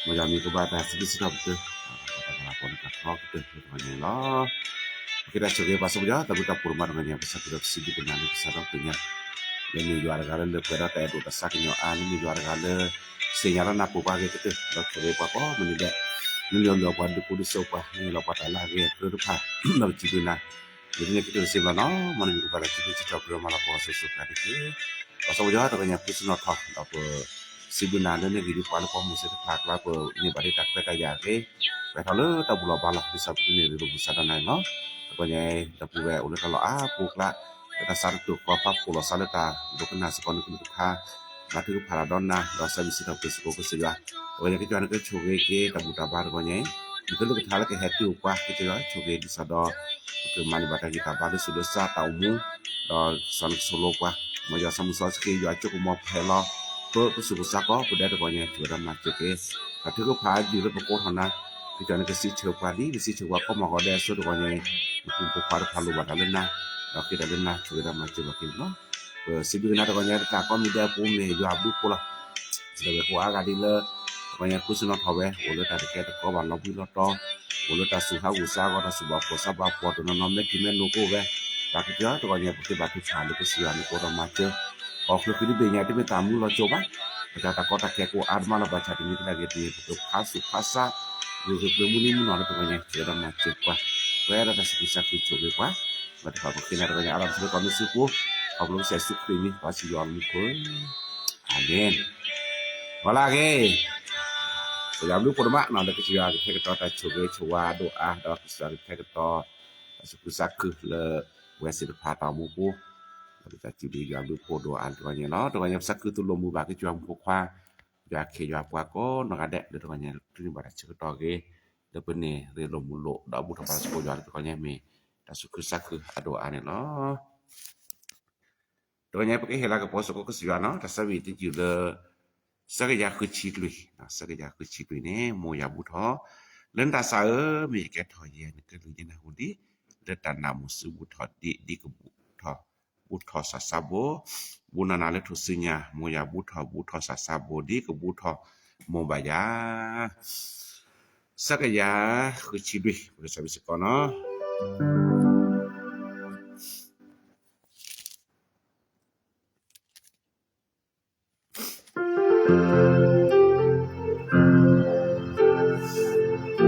မ်ယွၤမ့ၢ်ကဘၣ်တၢ်စံးဘျုးစံးထီၣ်ပတြၢၤ ပတၢ်ပာ်လီၤပှၤလၢတၢ်ထီကတၢၢ်လၢတဂီၤညါအံၤလီၤ. ပက့ၤတၢ်ဆိၣ်ဂ့ၤပှၤစီၤပီယွၤ တၢ်ဘျုးတၢ်ဖှိၣ်ဒိၣ်မးတဂီၤညါ ပစံးဘျုးပစံးဘျုးကနၤလၢကစၢ်ဒီးပညါ လၢမ့ၢ်ယွၤတဂၤလၢလၢပှဲၤဒီးတၢ်အဲၣ်ဒိးတၢ်ဆါကညီၤအါ လၢမ့ၢ်ယွၤတဂၤလၢ သ့ၣ်ညါလီၤနၢ်ပၢၢ်ပှၤဂ့ၤကတၢၢ် ဒီးဆိၣ်ဂ့ၤပှၤကိးမုၢ်နံၤဒဲး လၢမ့ၢ်အီၤမ့ၢ်အီၤပှၤဒုးကိးဒုးစိးပှၤ မ့ၢ်လီၤပှၤတၢ်လၢအဂ့ၤအကြၢးတဖၣ် ဒီးပစံးဘျုးနၤ လၢန့ၣ်ကတၢၢ်တစ့ဘျီနီၤ မ်နမံၤကပာ်တၢ်စံးဘျုးစံးထီၣ်ပတြၢၤမၤလၤကပီၤစိၤစိၤဃၣ်ဃၣ်တက့ၢ်. ပှၤစီၤပီယွၤတဂီၤညါ ဖုစနီၣ်ထီၣ် ဒီးပစံးဘျုးနၤလၢနဂ့ၢ်ဒ်ပှၤလၢပှၤမုၢ်စ့ၢ်တဖၣ် ကျါပန့ၢ်ဘၣ်ဒ်တၢ်ခွဲးတၢ်ယာ်အဂ့ၤ ပှဲၤထီၣ်လၢတၢ်ဘူၣ်လီၤဘါလီၤ ဒ်သိးပကန့ၢ်ရ့လိာ်မုာ်စၢ်ဒီးနၤန့ၣ်လီၤ. တဂီၤညါအံၤ ဒီပုၢ်ဝဲၢ်အိၣ်လၢတၢ်လီၢ်အါပူၤကျါ လၢတၢ်ဆါတတူာ်ဃီ ပာ်ဖှိၣ်လီၤသးလၢတၢ်ဒိကနၣ်စ့ၢ်ကီးနကလုၢ်ကထါ မၤထုကဖၣ်တၢ်ဒီးနၤ ဒီးစံးဘျုးစံးထီၣ်ပတြၢၤစ့ၢ်ကီးကစၢ်ယွၤ တဂီၤညါကစၢ်ယွၤနကဆိၣ်ဂ့ၤက့ၤ တၢ်ဘူၣ်တၢ်ဘါတဂီၤညါအံၤ နကလုၢ်ကထါလၢကဟဲတုၤအိၣ်ပှၤ ကစၢ်ယွၤဆိၣ်ဂ့ၤဒ်သိးဒီး ပကမၤန့ၢ်ဘၣ်တၢ်ဂံၢ်တၢ်ဘါလၢစိၤလၢစါတၢ်အိၣ်မူ ဒီးကစၢ်နကဆိၣ်လိပှၤ မ်ယွၤစီမုၢ်စီဆှံ ယွၤကၠိကမီၤဖဲးလီၤ ပပစူၢ်ပသးကိးပဒဲတဂီၤညါ ဆိၣ်ဂ့ၤဒီးမၤစၢၤက့ၤ တၢ်ထုကဖၣ်အယုၢ်လၢပကိးထီၣ်နၤ ကစၢ်နကစံးဆၢပှၤဒ် နစံးဆၢပှၤကိးမုၢ်ဂီၤဒဲးအသိးတဂီၤညါအံၤ နပုၢ်ဖိခွါတဖၣ်လိၣ်ဘၣ်တၢ်လၢနၤ ဒီးဃ့တၢ်လၢနၤ ဆိၣ်ဂ့ၤဒီးမၤစၢၤဘၣ်က့ၤန့ၣ်လီၤ. ပစံးဘျုးကနၤတဂီၤညါ တၢ်ကိးမံၤဒဲးအပူၤမ့ၢ်ယွၤအဘျုးအဖှိၣ်လီၤ. စံးဘျုးဝဲကိးအါဂၤဒ်လၢ တဂီၤညါ ဖုစနီၣ်ထီၣ်ဝဲ အိၣ်လၢတၢ်တကဲတကိးဘၣ်လီၤဘှံးလီၤတီၤ အိၣ်လၢတၢ်စူၢ်ဟးဂူာ်စါဂီၤ တၢ်စူၢ်ဘၣ်ပှီၢ်စါဘၣ်ပှီၢ် တနီၤနီၤမ့ၢ်ထံၣ်မ့ၢ်လိာ်ကိးဝဲ တၢ်ကစၢ်တဂီၤညါ ပဃ့ဘါထုကဖၣ်လၢကစၢ်ယွၤနကိးဒီးမၤစၢၤ ပှၤချုးဃံတဘ့ၣ်ညါ တမ့ၢ်တၢ်မူလီၤစိၤဘၣ် ပတၢ်တၢ်ကီတၢ်ခဲကိးအါတမံၤလီၤ ဘၣ်ဆၣ်တမံၤတဂ့ၤတမံၤ ပကဖးဆူးဖးဆါ ဂုာ်ဂုာ်ကျဲမူနံမူနီၢ်လၢတဂီၤညါ ဆိၣ်ဂ့ၤဒီးမၤစၢၤပှၤ ပှဲၤဒီးတၢ်စံးဘျုးစံးထီၣ်ဆိၣ်ဂ့ၤပှၤ ဘၣ်တဖၣ်ပဃ့နၤတဂီၤညါ အါထီၣ်ပစံးလၢပှၤမ့ၢ်စုပူၤ ခီဖျိကစၢ်ယ့ၣ်ၡူးခရံာ်န့ၣ် ပှၤစံးယွၤအမူခိၣ် အၤမ့ၣ် ပှၤလၢအဂ့ၤ ပယွၤဘျုးဖှိၣ်ဒိၣ်မးနီၤ လၢကစၢ်ယွၤကထဲကတီၤတၢ်ဆိၣ်ဂ့ၤဆိၣ်ဝါအဒိၣ်အါ ဒီးကစၢ်ယွၤကထဲကတီၤ တၢ်သူၣ်ခုသးခုလၢ ဝဲသ့ၣ်တဖၣ်တၢ်အိၣ်မူပူၤ ဒီးပစံးဘျုးယွၤဘျုးဖှိၣ်ဒိၣ်အါလၢတဂီၤညါလီၤ. တဂီၤညါပစံးခုသူၣ်လိာ်မုာ်ဘၣ်ကစၢ်ယွၤမုၣ်ဖိခွါ ယွၤခ့ယွၤပှၤကိးနီၢ်ဂၤဒဲး လၢတဂီၤညါ ပန့ၢ်ဘၣ်တၢ်ဆၢကတီၢ်အဂ့ၤ လၢပန့ၢ်ရ့လိာ်မုာ်လိာ် ဒီးဘူၣ်ထီၣ်ဘါသကိးယွၤလၢတဂီၤညါမ့ၢ် တၢ်သူၣ်ခုသးခုအဒိၣ်အါန့ၣ်လီၤ. တဂီၤညါ ပကဟ့ၣ်လၤကပီၤစ့ၢ်ကီးကစၢ်ယွၤနီၤ တၢ်ဆၢဝံၤတယုၢ်လၢ ဆၢကယၤဃုဆံလွံၢ်, ဆၢကယၤဃုဆံလွံၢ်န့ၣ် မိၢ်ယၤဘူၣ်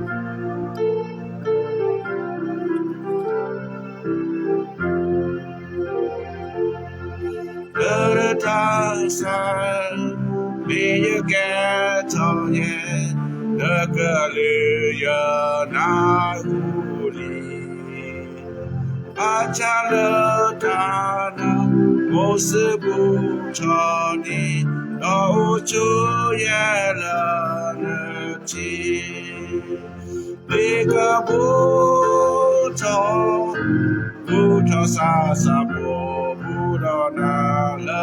ထီၣ်, လၢနတၢ်ဆါဧၢ, မ့ၢ်ယကဲထီၣ်ယဲၢ်နကလုၢ်ယနၢ်ဟူဒံး, လၢတၢ်နးမူးစုဘူၣ်ထီၣ်ဒံး ဒ်ကဘူၣ်ထီၣ်, ဘူၣ်ထီၣ်စးစးဘိ, ဘူးနၤနၤလၢ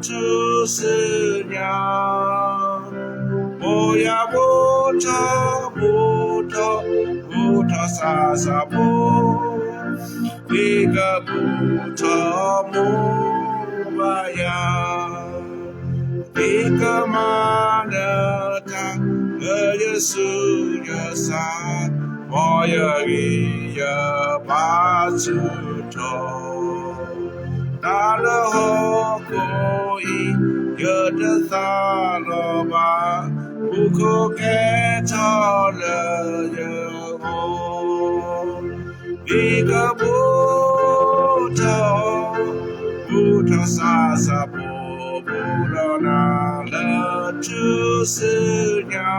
ထူၣ်စုညါ, မိၢ်ယၤဘူၣ်ထီၣ် ဘူၣ်ထီၣ်စးစးဘိ ဒ်ကဘူၣ်ထီၣ်မိၢ်ဘၣ်ယၤ ဆၢကယၤဃုဆံလွံၢ် ပကစၢ်ဘျုးစ့ၢ်ကီးနီၤ. လၢတၢ်ဆါ မ့ၢ်ယကဲထီၣ်ယဲၢ် နကလုၢ်ယနၢ်ဟူလံ ဘၣ်ဆၣ်လၢတၢ်နးမူးစုဘူၣ်ထီၣ်န့ၣ် ဒီးအိၣ်ဆိးယဲၢ်လၢနထံ ဒ်ကဘူၣ်ထီၣ်, ဘူၣ်ထီၣ်စးစးဘိ ဘူးဒီးနၤလၢထူၣ်စုညါ မိၢ်ယၤဘူၣ်ထီၣ် ဘူၣ်ထီၣ်, ဘူၣ်ထီၣ်စးစးဘိ ဒ်ကဘူၣ်ထီၣ်မိၢ်ဘၣ်ယၤ ဒ်ကမၤနၢၤတၢ် လၢယဆူးယဆါ မ်ယဂံၢ်ယဘါဆူၣ်ထီၣ် တၢ်လၢဟီၣ်ခိၣ်အံၤ ယတသးလီၤဘၣ် မူခိၣ်ကဲထီၣ်လၢယဂီၢ် ဒ်ကဘူၣ်ထီၣ်, ဘူၣ်ထီၣ်စးစးဘိ ဘူးဒီးနၤလၢထူၣ်စုညါ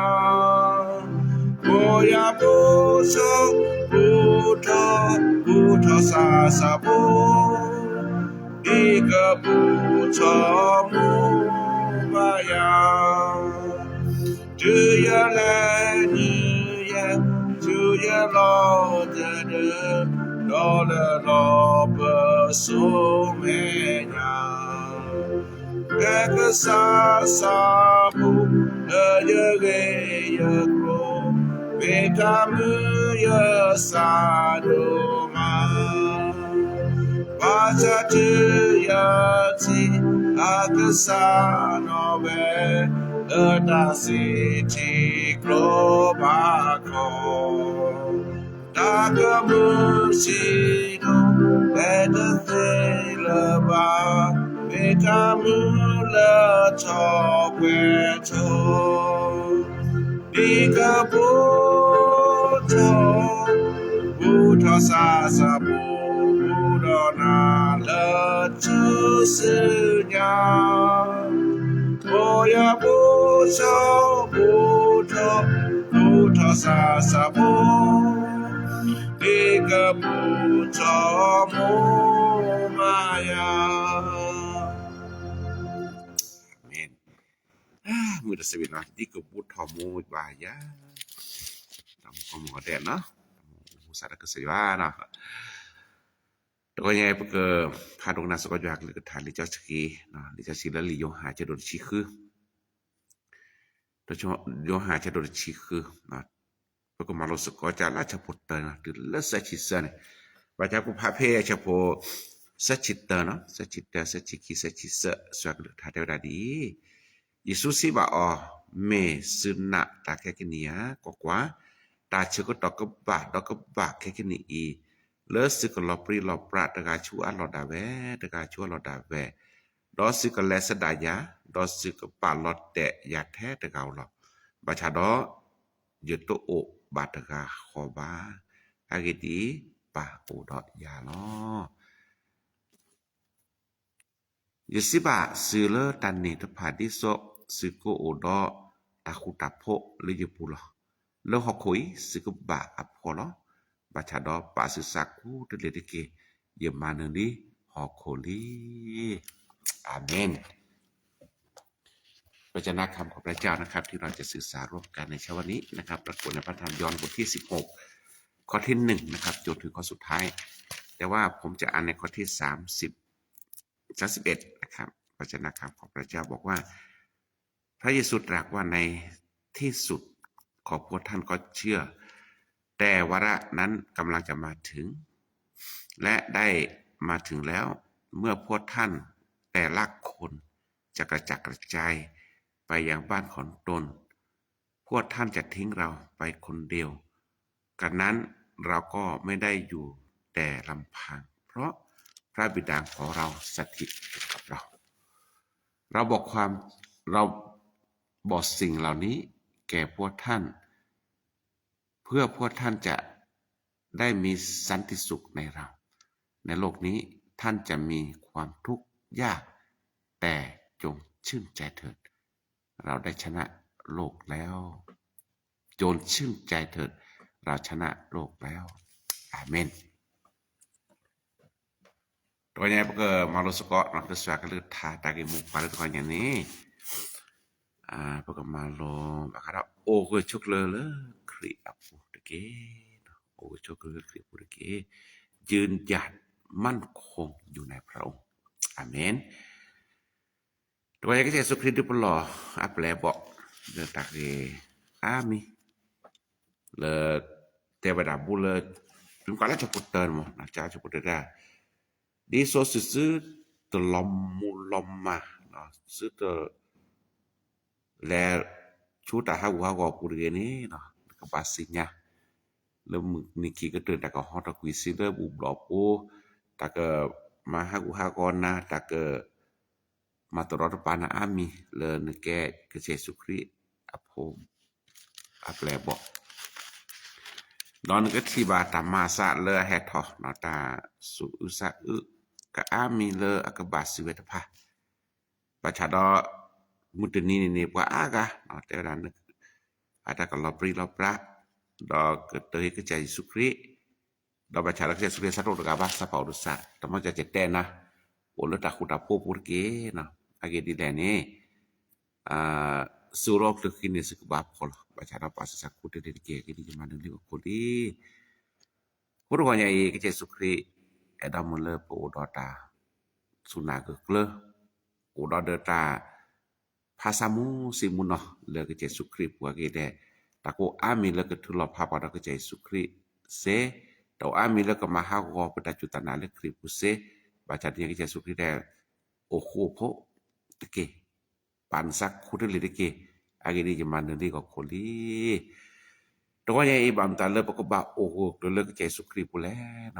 မိၢ်ယၤဘူၣ်ထီၣ်, ဘူၣ်ထီၣ်, ဘူၣ်ထီၣ်စးစးဘိ ဒ်ကဘူၣ်ထီၣ်မိၢ်ဘၣ်ယၤ တုၤယလဲၤနုာ်ယဲၢ်, တုၤယလီၤတဒၢ, ဒီးလၢလီၤပစိာ်မဲာ်ညါ ဖဲကစၢ်စၢ်ဖိ လၢယဂ့ၢ်ယကျိၤ, မ့ၢ်တၢ်မုာ်ယသးဒိၣ်မး, ဘၣ်ဆၣ်တုၤယထံၣ် အကစၢ်နီၢ်ဝဲ လၢ လၢတၢ်စံးထံကျိဘၣ်ခီ, တၢ်ကမူၣ်ဆံးဒိၣ် ဖဲတသ့လၢၤဘၣ်, မ့ၢ်တၢ်မူလၢထီၣ်ပှဲၤထီၣ်, ဒ်ကဘူးထီၣ် ဘူးထီၣ်စၢ်စၢ် ဘူးဘူးဒီးနၤလၢထူၣ်စုညါ, ဘိယၤဘူးထီၣ် ဘူးထီၣ် ဘူးထီၣ်စၢ်စၢ် ဘူး ဒ်ကဘူးထီၣ်မိၢ်မၤယၤ. အၤမ့ၣ်. မုၢ်တစဝံးနီၤ ဒ်ကဘူးထီၣ်မိၢ်ဘၣ်ယၤ, တၢ်မူကီၢ်မူကီၢ်ဒဲးနီၤ, မူစးတကစၢ်ယွၤနီၤ, တခီညါ ပကဖးဒိကနၣ်စ့ၢ်ကီးယွၤကလုၢ်ကထါ လံာ်စီဆှံ, လံာ်စီဆှံလၢလံာ်ယိၤဟၣ် ဆၢဒိၣ်တဆံဃု, ယိၤဟၣ် ဆၢဒိၣ်တဆံဃု, ပကမၤလိစ့ၢ်ကီး ကလၢဆၢဖိတၢန့ၣ် တုၤလၢသၢဆံသၢန့ၣ်, ဘၣ်ဆၣ်ပဖးဖဲဆၢဖိ သၢဆံတၢနီၤ, သၢဆံတၢ သၢဆံခံ သၢဆံသၢ, ယွၤကလုၢ်ကထါတဲဝဲဒၣ်ဒ်အံၤ, ယ့ၣ်ၡူးစံးဘၣ်အီၤ, မ့ၢ်သုနာ်တၢ်ခဲကနံၣ်ဧါ, ကွၢ်ကွၢ်, တၢ်ဆၢကတီၢ်ကဘၣ်ဒီးကဘၣ်ခဲကနံၣ်အံၤ, လၢသုကလီၤပြံလီၤပြါ တဂၤဆူအလီၢ်ဒၣ်ဝဲ, တဂၤဆူအလီၢ်ဒၣ်ဝဲ, ဒီးသုကလဲၤဆဒၣ်ယၤ, ဒီးသုကပာ်လီၤတဲာ်ယၤထဲတဂၤဧိၤလီၤ. ဘၣ်ဆၣ်ဒီး ယတအိၣ်ဘၣ်တဂၤဃီဘၣ်. အဂ့ၢ်ဒ်အံၤ, ပၢ်အိၣ်ဒီးယၤလီၤ. ယစံးဘၣ်သုလၢတၢ်န့ၣ်တဖၣ် ဒ်သိးသုကအိၣ်ဒီးတၢ်ဃူတၢ်ဖိးလၢယပူၤလီၤ. လၢဟီၣ်ခိၣ်အံၤ သုကဘၣ်အဖှီၣ်လီၤ. ဘၣ်ဆၣ်ဒီးပာ်သုသးခူတလ့ၢ်တက့ၢ်. ယမၤနၢၤလံဟီၣ်ခိၣ်လံ. အၤမ့ၣ်. พระเจ้านะครับ ที่เราจะศึกษาร่วมกันในเช้าวันนี้นะครับ ปรากฏในพระธรรมยอห์นบทที่สิบหก ข้อที่หนึ่งนะครับ จนถึงข้อสุดท้าย แต่ว่าผมจะอ่านในข้อที่สามสิบ สามสิบเอ็ดนะครับ พระเจ้านะครับ ของพระเจ้าบอกว่า พระเยซูตรัสว่า ในที่สุดของพวกท่านก็เชื่อ แต่วาระนั้นกำลังจะมาถึง และได้มาถึงแล้ว เมื่อพวกท่านแต่ละคนจะกระจัดกระจายไปยังบ้านของตน พวกท่านจะทิ้งเราไปคนเดียว กระนั้นเราก็ไม่ได้อยู่แต่ลำพัง เพราะพระบิดาของเราสถิตอยู่กับเรา เราบอกความ เราบอกสิ่งเหล่านี้แก่พวกท่าน เพื่อพวกท่านจะได้มีสันติสุขในเรา ในโลกนี้ท่านจะมีความทุกข์ยาก แต่จงชื่นใจเถิด เราได้ชนะโลกแล้ว จงชื่นใจเถิด เราชนะโลกแล้ว อาเมน. တခီညါ ပကမၤလိစ့ၢ်ကီး ကစၢ်ကလုၢ်ကထါ တၢ်ဂ့ၢ်မိၢ်ပှၢ်လၢတခီညါန့ၣ် ပကမၤလိဘၣ်ဃးဒီး အိၣ်ဂၢၢ်ဆိးကျၢၤလၢခရံာ်အပူၤတက့ၢ်. အိၣ်ဂၢၢ်ဆိးကျၢၤလၢခရံာ်အပူၤတက့ၢ်. ยืนหยัดมั่นคงอยู่ในพระองค์ อาเมน. တခီညါ ကစၢ်ယ့ၣ်ၡူးခရံာ်ဒုးပလီၢ်အပျဲၢ်အဘီၣ် လၢတၢ်ဂ့ၢ်အါမံၤ လၢတဲဝဲဒၣ်ဘူးလၢ မ့ၢ်ကွၢ်လၢဆၢဖိတၢန့ၣ်မး ကစၢ်ယ့ၣ်ၡူးခရံာ်တဲ ဒ်သိးသုသုတလီၤမူလီၤမၢ် သုတ လဲၤဆူတၢ်ဟးဂူာ်ဟးဂီၤအပူၤတဂ့ၤန့ၣ် နကဘၣ်သ့ၣ်ညါ လၢမုၢ်နံၤခံကတၢၢ် တၢ်ကဟီထီၣ်ကွံာ်သုလၢဘူၣ်ဘျီၣ်အပူၤ, တၢ်ကမၤဟးဂူာ်ဟးဂီၤနၤ, တၢ်ကမၤတရီတပါနၤအါမံၤ လၢနကဲကစၢ်ယ့ၣ်ၡူးခရံာ်အဖိ အပျဲၢ်အဘီၣ် ဒီးနကထံၣ်ဘၣ်တၢ်မၤအသးလၢအဟဲထီၣ် တၢ်သူၣ်အုးသးအုးကအါမံၤလၢအကဘၣ်စံးဝဲတဖၣ် ဘၣ်ဆၣ်ဒီး မုၢ်တနံၤန့ၣ်န့ၣ် ပှၤအါဂၤ တဲဝဲဒၣ် အတၢ်ကလီၤပြံလီၤပြါ ဒီးကတၢၢ်ဟ့ၣ်ကစၢ်ယ့ၣ်ၡူးခရံာ် ဒီးဘၣ်ဆၣ်ဒီးကစၢ်ယ့ၣ်ၡူးခရံာ်စးတအိၣ်တဂၤဘၣ် စးဖးအိၣ်ဒီးစး တမ့ၢ်ကစၢ်တဲနၤ အိၣ်လၢတၢ်ဃူတၢ်ဖိးပူၤတက့ၢ်. အဂ့ၢ်ဒ်လဲၣ်န့ၣ် သုးရီကျၢၤခံန့ၣ် သုကဘၣ်ဖှီၣ်လီၤ. ဘၣ်ဆၣ်ဒီးပာ်သုသးခူတလ့ၢ်တက့ၢ်. အဂ့ၢ်ဒ်အံၤ ယမၤနၢၤလံဟီၣ်ခိၣ်လံ အဃိတဂီၢ်ညါအံၤ ကစၢ်ယ့ၣ်ၡူးခရံာ် အဲၣ်ဒိးမၢလၢပအိၣ်ဒီးတၢ်စူၢ်နာ်ဂၢၢ်ကျၢၤ အိၣ်ဒီးဒီးတၢ်ဖးဆါမူဆံးမူနီၤ လၢကစၢ်ယ့ၣ်ၡူးခရံာ်အပူၤအဂ့ၢ်ဒ်လဲၣ်, တၢ်ကအိၣ်အါမံၤလၢကထုးလီၤဖးပှၤဒီးကစၢ်ယ့ၣ်ၡူးခရံာ်စ့, တအိၣ်အါမံၤလၢကမၤဟးဂီၤပတၢ်စူၢ်တၢ်နာ်လၢခရံာ်ပူၤစ့, ဘၣ်ဆၣ်ဒ်န့ၣ် ကစၢ်ယ့ၣ်ၡူးခရံာ်တဲ အိၣ်ဃူအိၣ်ဖိးတက့ၢ်. ပာ်နသးခူတလ့ၢ်တက့ၢ်. အဂ့ၢ်ဒ်အံၤ, ယမၤနၢၤလံဂီၢ်ခိၣ်လံ. တဂီၤညါအံၤ ဘၣ်မနုၤလၢပကဘၣ်အိၣ်ဂၢၢ်ကျၢၤလၢကစၢ်ယ့ၣ်ၡူးခရံာ်အပူၤလဲၣ်.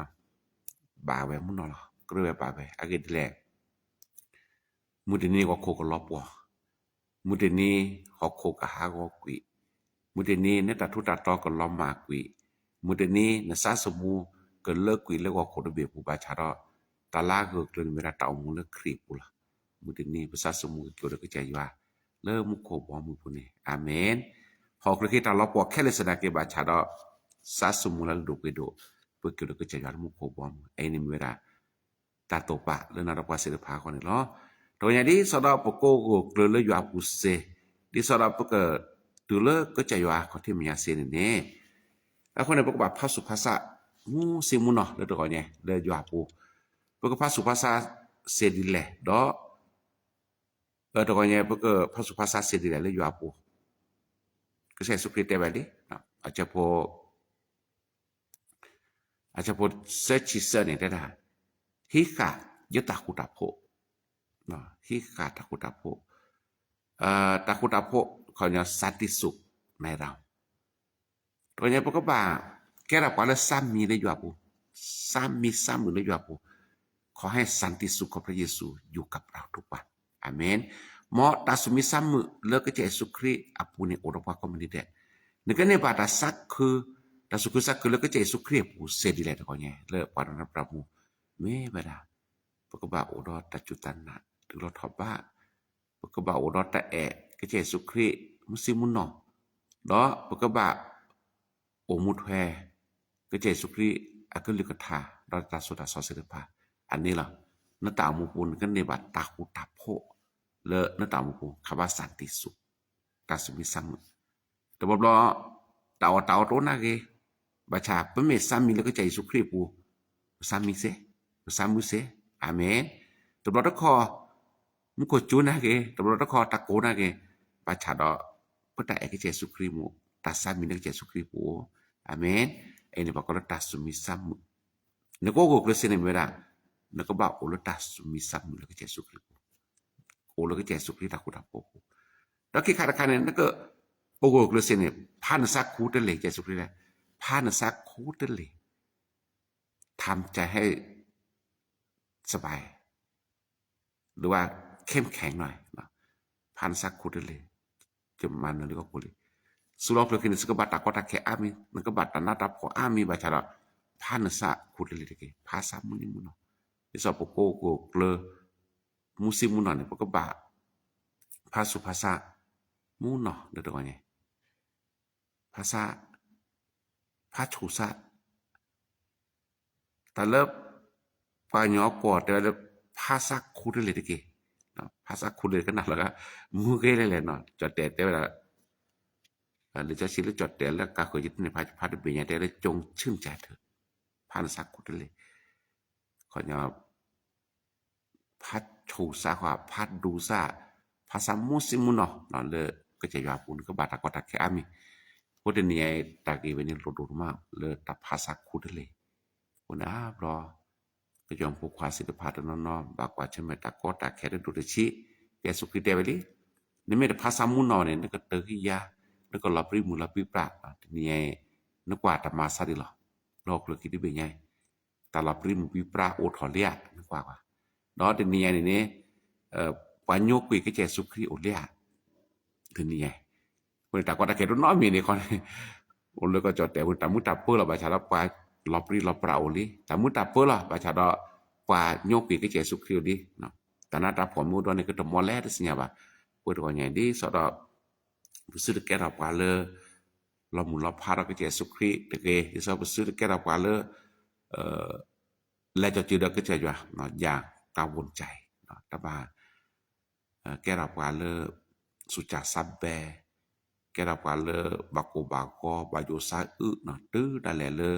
ဘၣ်ဝဲမုၢ်နီၢ်လီၤ, ကြၢးဝဲဘၣ်ဝဲ, အဂ့ၢ်ဒ်လဲၣ်. မုၢ်တနံၤဂီၢ်ခိၣ်ကလီၤပှီၢ်, မုၢ်တနံၤဟီၣ်ခိၣ်ကဟးဂီၤကွံာ်, မုၢ်တနံၤနတၢ်ထူးတၢ်တီၤကလီၤမၢ်ကွံာ်, မုၢ်တနံၤနစၢ်စမူကလၢကွံာ်လၢဂီၢ်ခိၣ်တဘ့ၣ်ပူၤ ဘၣ်ဆၣ်ဒီး တၢ်လၢအဂၢၢ်ကျၢၤန့ၣ်မ့ၢ်ဝဲဒၣ်တၢ်အိၣ်မူလၢခရံာ်အပူၤလီၤ. မုၢ်တနံၤပစၢ်စမူကက့ၤအိၣ်ဒီးကစၢ်ယွၤ လၢမူခိၣ်ဘီမုၢ်ပူၤန့ၣ်, အၤမ့ၣ်. ဟီၣ်ခိၣ်ချၢတၢ်လီၤပှီၢ်ခဲလၢာ်သနာ်က့ ဘၣ်ဆၣ်ဒီး စၢ်စမူလၢအလုၢ်ဒိၣ်ပှ့ၤဒိၣ် ပကက့ၤအိၣ်ဒီးကစၢ်ယွၤလၢမူခိၣ်ဘီမုၢ်, အအံၤန့ၣ်မ့ၢ်ဝဲဒၣ် တၢ်တိာ်ပာ်လၢနၤဒီးပှၤသ့ၣ်တဖၣ်အဂီၢ်န့ၣ်လီၤ. တဂီၤညါဒ်သိးဒီးပကအိၣ်ဂၢၢ်ကျၢၤလၢယွၤအပူၤစ့ၢ်, ဒ်သိးဒီးပကတုၤလၢကစၢ်ယွၤခီၣ်ထံးမဲာ်ညါစ့ၢ်န့ၣ်န့ၣ်, အဃိန့ၣ် ပကဘၣ်ဖးဆူးဖးဆး မူဆ့မူနီၢ်လၢတဂီၤညါ လၢယွၤအပူၤ, ပကဖးဆူးဖးဆးစ့ၢ်ဒ်လဲၣ်ဒီး တဂီၤညါ ပကဖးဆူးဖးဆးစ့ၢ်ဒ်လဲၣ်လၢယွၤအပူၤ, ကစၢ်ယ့ၣ်ၡူးခရံာ်တဲဝဲလံ, အဆၢဖိ အဆၢဖိသၢဆံသၢန့ၣ်တဲဒၣ်, ဟံးဃာ်ယတၢ်ဃူတၢ်ဖိး, ဟံးဃာ်တၢ်ဃူတၢ်ဖိး, တၢ်ဃူတၢ်ဖိး ခီပညီ စၢ်တံၢ်စူၣ် နဲၣ်ရၣ် တဂီၤညါ ပကဘၣ်ကဲထီၣ်ပှၤလၢစၢ်မံၤလၢယွၤအပူၤ, စၢ်မံၤစၢ်မုာ်လၢယွၤအပူၤ, ขอให้สันติสุขของพระเยซูอยู่กับเราทุกวัน, အၤမ့ၣ်. မ်တၢ်သူၣ်မံသးမုာ်လၢကစၢ်ယ့ၣ်ၡူးခရံာ်အပူၤန့ၣ် အိၣ်ဒီးပှၤကိးမုၢ်နံၤဒဲး, နကန့ၢ်ဘၣ်တၢ်ဆူၣ်, တၢ်သူၣ်ခုသးခုလၢကစၢ်ယ့ၣ်ၡူးခရံာ်အပူၤစ့ၢ်ဒ်လဲၣ်တဂီၤညါ လၢပှၤဒီးနပြၢမိၢ်, မ့ၢ်ဝဲဒၣ် ပကဘၣ်အိၣ်ဒီးတၢ်စူၢ်တၢ်နာ်တုၤလီၤထီၣ်ဘး, ပကဘၣ်အိၣ်ဒီးတၢ်အဲၣ်ကစၢ်ယ့ၣ်ၡူးခရံာ် မုၢ်ဆ့မုၢ်နီၢ်, ဒီးပကဘၣ် အိၣ်မူထွဲ ကစၢ်ယ့ၣ်ၡူးခရံာ်အကလုၢ်ကထါ ဒီးတၢ်သိၣ်တၢ်သီသ့ၣ်တဖၣ်, အန့ၣ်လီၤ. နတၢ်အိၣ်မူပူၤ နကန့ၢ်ဘၣ်တၢ်ဃူတၢ်ဖိး လၢနတၢ်အိၣ်မူပူၤ ခါဘၣ်စၢ်တံၢ်စူၣ်, တၢ်သူၣ်မံသးမုာ်, တဘျီဘျီ တၢ်အီၣ်တၢ်အီတအိၣ်နာ်က့ၤ, ဘၣ်ဆၣ်ပမ့ၢ်စၢ်မံၤလၢကစၢ်ယ့ၣ်ၡူးခရံာ်အပူၤ, ပစၢ်မံၤစ့ၢ်, ပစၢ်မုာ်စ့ၢ်, အၤမ့ၣ်. တဘျီတခီၣ် မူခိၣ်စူၤနာ်က့ၤ, တဘျီတခီၣ်တၢ်ကိၢ်နာ်က့ၤ, ဘၣ်ဆၣ်ဒီး ပတၢ်အဲၣ်ကစၢ်ယ့ၣ်ၡူးခရံာ်မူ, တၢ်စၢ်မံၤလၢကစၢ်ယ့ၣ်ၡူးခရံာ်ပူၤ, အၤမ့ၣ်. အန့ၣ်ပှၤကိးလၢတၢ်သူၣ်မံသးမုာ်, နကအိၣ်ဂၢၢ်ကျၢၤစ့ၢ်န့ၣ်မ့ၢ်ဝဲဒၣ် နကဘၣ်အိၣ်လၢတၢ်သူၣ်မံသးမုာ်လၢကစၢ်ယ့ၣ်ၡူးခရံာ်ပူၤ, အိၣ်လၢကစၢ်ယ့ၣ်ၡူးခရံာ်တၢ်ဃူတၢ်ဖိးပူၤ, ဒီးခံခါတခါန့ၣ် နကအိၣ်ဂၢၢ်ကျၢၤစ့ၢ်န့ၣ် ဖးနသးခူတလ့ၢ်, ကစၢ်ယ့ၣ်ၡူးခရံာ်တဲ ဖးနသးခူတလ့ၢ်, ทำใจให้สบาย หรือว่าเข้มแข็งหน่อย, ဖးနသးခူတလ့ၢ်, ယမၤနၢၤလံဂီၢ်ခိၣ်လံ. စူးလီၤကျၢၤခံန့ၣ် သုကဘၣ်တၢ်ကီတၢ်ခဲအါမံၤ, နကဘၣ်တၢ်နးတၢ်ဖှီၣ်အါမံၤဘၣ်ဆၣ်ဒီး ဖးနသးခူတလ့ၢ်တက့ၢ်, ဖးသးမုၢ်နံၤမုၢ်နီၢ်, ဒ်သိးပကအိၣ်ဂၢၢ်ကျၢၤ မူဆ့မုၢ်နီၢ်န့ၣ် ပကဘၣ် ဖးဆူးဖးဆး မုၢ်နီၢ်လၢတဂီၤညါ, ဖးဆး, ဖးဆူးဆး, တၢ်လၢ ပှၤကညီကွီၢ်တဲဝဲလၢ ဖးသးခူတလ့ၢ်တက့ၢ်, ဖးသးခူတလ့ၢ်ကနၣ်လီၤဂာ် မုၢ်ဂ့ၤလဲၣ်လဲၣ်နီၤ, ကၠီၣ်တဲာ်တဲဝဲဒၣ် လံာ်စီဆှံလၢကၠီၣ်တဲာ်လၢကါဃုာ်ယတန့ၢ်ဖးဖးတဘ့ၣ်ညါတဲလၢ ကြုံးဆင်းကြၢးထၢၣ်, ဖးနသးခူတလ့ၢ်, ခီညီ ဖးဆူးသးဃီ ဖးဒူသး, ဖးသးမူဆ့မုၢ်နီၢ် လၢကစၢ်ယွၤအပူၤန့ၣ် ကဘၣ်တၢ်ကီတၢ်ခဲအါမံၤ, အဃိတနံၤအံၤ တၢ်ဂ့ၢ်ဝဲန့ၣ်လိၣ်ဒိၣ်မးလၢတၢ်ဖးသးခူတလ့ၢ်, အဃိန့ၣ်အါဘျီ ကညီဖိခွါသ့ၣ်တဖၣ်တနီၤနီၤ ဘၣ်ကွၢ်ဆၢၣ်မဲာ်တၢ်ကီတၢ်ခဲတဒိၣ်တဆံး, ကစၢ်ယ့ၣ်ၡူးခရံာ်တဲဝဲလံ, နမ့ၢ်တဖးသးမူနီၢ်န့ၣ် နကတၢၢ်ကံယၤ, နကလီၤပြံမုၢ်လီၤပြံပြး, တနံၤအံၤ နကွၢ်တၢ်မၤသးဒ်လဲၣ်, လၢဟီၣ်ခိၣ်ချၢခံတဘ့ၣ်ညါအံၤ တၢ်လီၤပြံမုၢ်ပြံပြါအိၣ်ထီၣ်လံဧါ, နကွၢ်ကွၢ်, ဒီးတနံၤညါန့ၣ်န့ၣ် ပှၤညိကွံာ်ကစၢ်ယ့ၣ်ၡူးခရံာ်အိၣ်လံဧါ, တနံၤညါ, အဃိန့ၣ် တၢ်ကီတၢ်ခဲတနီၤမံၤန့ၣ်ခီန့ၣ် အိၣ်လၢကီၢ်ကၠီၣ်တဲာ်အပူၤန့ၣ် တၢ်မုာ်တၢ်ပၢလီၤ ဘၣ်ဆၣ်ဒီးပှၤလီၤပြံလီၤပြးအိၣ်လံ, တၢ်မုာ်တၢ်ပၢလီၤ ဘၣ်ဆၣ်ဒီး ပှၤညိကွံာ်ကစၢ်ယ့ၣ်ၡူးခရံာ်အိၣ်လံ, တၢ်နးတၢ်ဖှီၣ်မ့ၢ်အိၣ်ဒီးန့ၣ် ကတမီလဲၣ်တသ့ၣ်ညါဘၣ်, အဃိတဂီၤညါအံၤ ဒ်သိးဒီး ပသုတကဲထီၣ်ပှၤလၢ လီၤမုၢ်လီၤဖးဒီးကစၢ်ယ့ၣ်ၡူးခရံာ်တဂ့ၤ, ဒ်သိးပသုတကဲထီၣ်ပှၤလၢ လဲၤကီၤစုၤဒီးကစၢ်ယွၤ ယၤကဝူၤကၠဲ, တဘၣ် ကဲထီၣ်ပှၤလၢ ဆူးစၢ်စးဘဲ, ကဲထီၣ်ပှၤလၢ ဘၣ်ကိၢ်ဘၣ်ဂီၤ ဘၣ်ယိၣ်စးအုး တုၤဒၣ်လဲာ်လၢ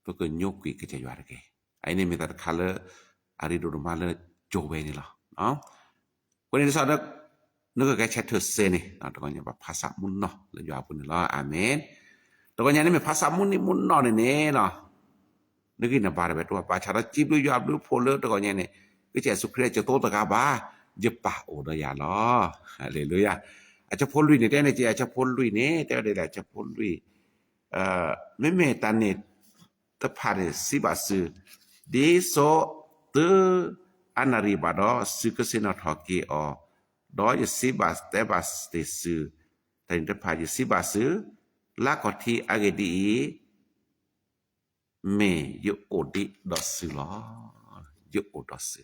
ပကညိကွံာ်ကစၢ်ယွၤတဂ့ၤ, အအံၤန့ၣ်မ့ၢ်တၢ်တခါလၢ အရ့ဒိၣ်ဒိၣ်မးလၢ ကၠိဝဲန့ၣ်လီၤ. အဃိန့ၣ်ဒ်သိးဒီး နကကဲဆဲးထၢၣ်စ့ၢ်န့ၣ် တဂီၤညါဘၣ်ဖးသးမူနီၢ်လၢယွၤအပူၤန့ၣ်လီၤ. အၤမ့ၣ်. တဂီၤညါန့ၣ်မ့ၢ် ဖးသးမူနံၤမူနီၢ်န့ၣ်န့ၣ်လီၤ. နဂံၢ်နဘါတဝဲတအိၣ်ဘၣ်, ဘၣ်ဆၣ်ဒီးစံးဘျုးယွၤဘျုးဖှိၣ်လၢတဂီၤညါန့ၣ် ကစၢ်ယ့ၣ်ၡူးခရံာ် ယသိတဂၤဘၣ်, ယပၢ်အိၣ်ဒီးယၤလီၤ. ဟါလ့လူယၤ. အဆၢဖိလွံၢ်န့ၣ် တဲန့ၣ်က့ အဆၢဖိလွံၢ်န့ၣ် တဲဝဲဒ်လဲၣ် အဆၢဖိလွံၢ် မ့မ့ၢ်တၢ်န့ၣ်တဖၣ်န့ၣ် စံးဘၣ်စု, ဒ်သိးသုအနၣ်ရံၣ်ဘၣ်ဒီး စုကဆ့ၣ်နီၤထီၣ်က့ၤအီၤ, ဒီးယစံးဘၣ်တဲဘၣ်တ့ၢ်စု, တၢ်န့ၣ်တဖၣ် ယစံးဘၣ်စု, လါခီၣ်ထံးအဂ့ၢ်ဒ်အံၤ, မ့ၢ်ယအိၣ်ဒံးဒီးစုလီၤ. ယအိၣ်ဒီးစု.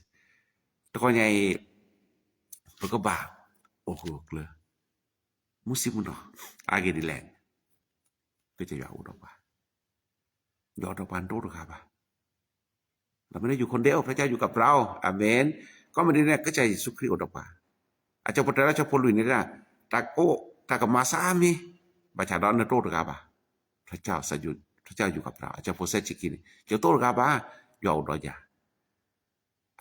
တခီညါအံၤ ပကဘၣ်အိၣ်ဂၢၢ်အိၣ်ကျၢၤ မုၢ်ဆ့ၣ်မုၢ်နီၤ, အဂ့ၢ်ဒ်လဲၣ်, ကစၢ်ယွၤအိၣ်ဒီးပှၤ, ယွၤအိၣ်ဒီးပှၤ နတအိၣ်တဂၤဘၣ်. ဒီးမ့ၢ်လၢယိၤခိၣ်ဒဲအိၣ် ဖျါကၢယူၤကပြၢအိၣ်, အၤမ့ၣ်, ကိးမုၢ်နံၤဒဲး ကစၢ်ယ့ၣ်ၡူးခရံာ်အိၣ်ဒီးပှၤ, အဆၢဖိတၢ လၢအဆၢဖိလွံၢ်န့ၣ် တၢ်ကမၤစၢ်အါမံၤ, ဘၣ်ဆၣ်ဒီးနတအိၣ်တဂၤဘၣ်, ဖျါ, ဖျါကၢယူၤကပြၢ အဆၢဖိစဲဆံခံန့ၣ် ယတအိၣ်တဂၤဘၣ်, ယွၤအိၣ်ဒီးယၤ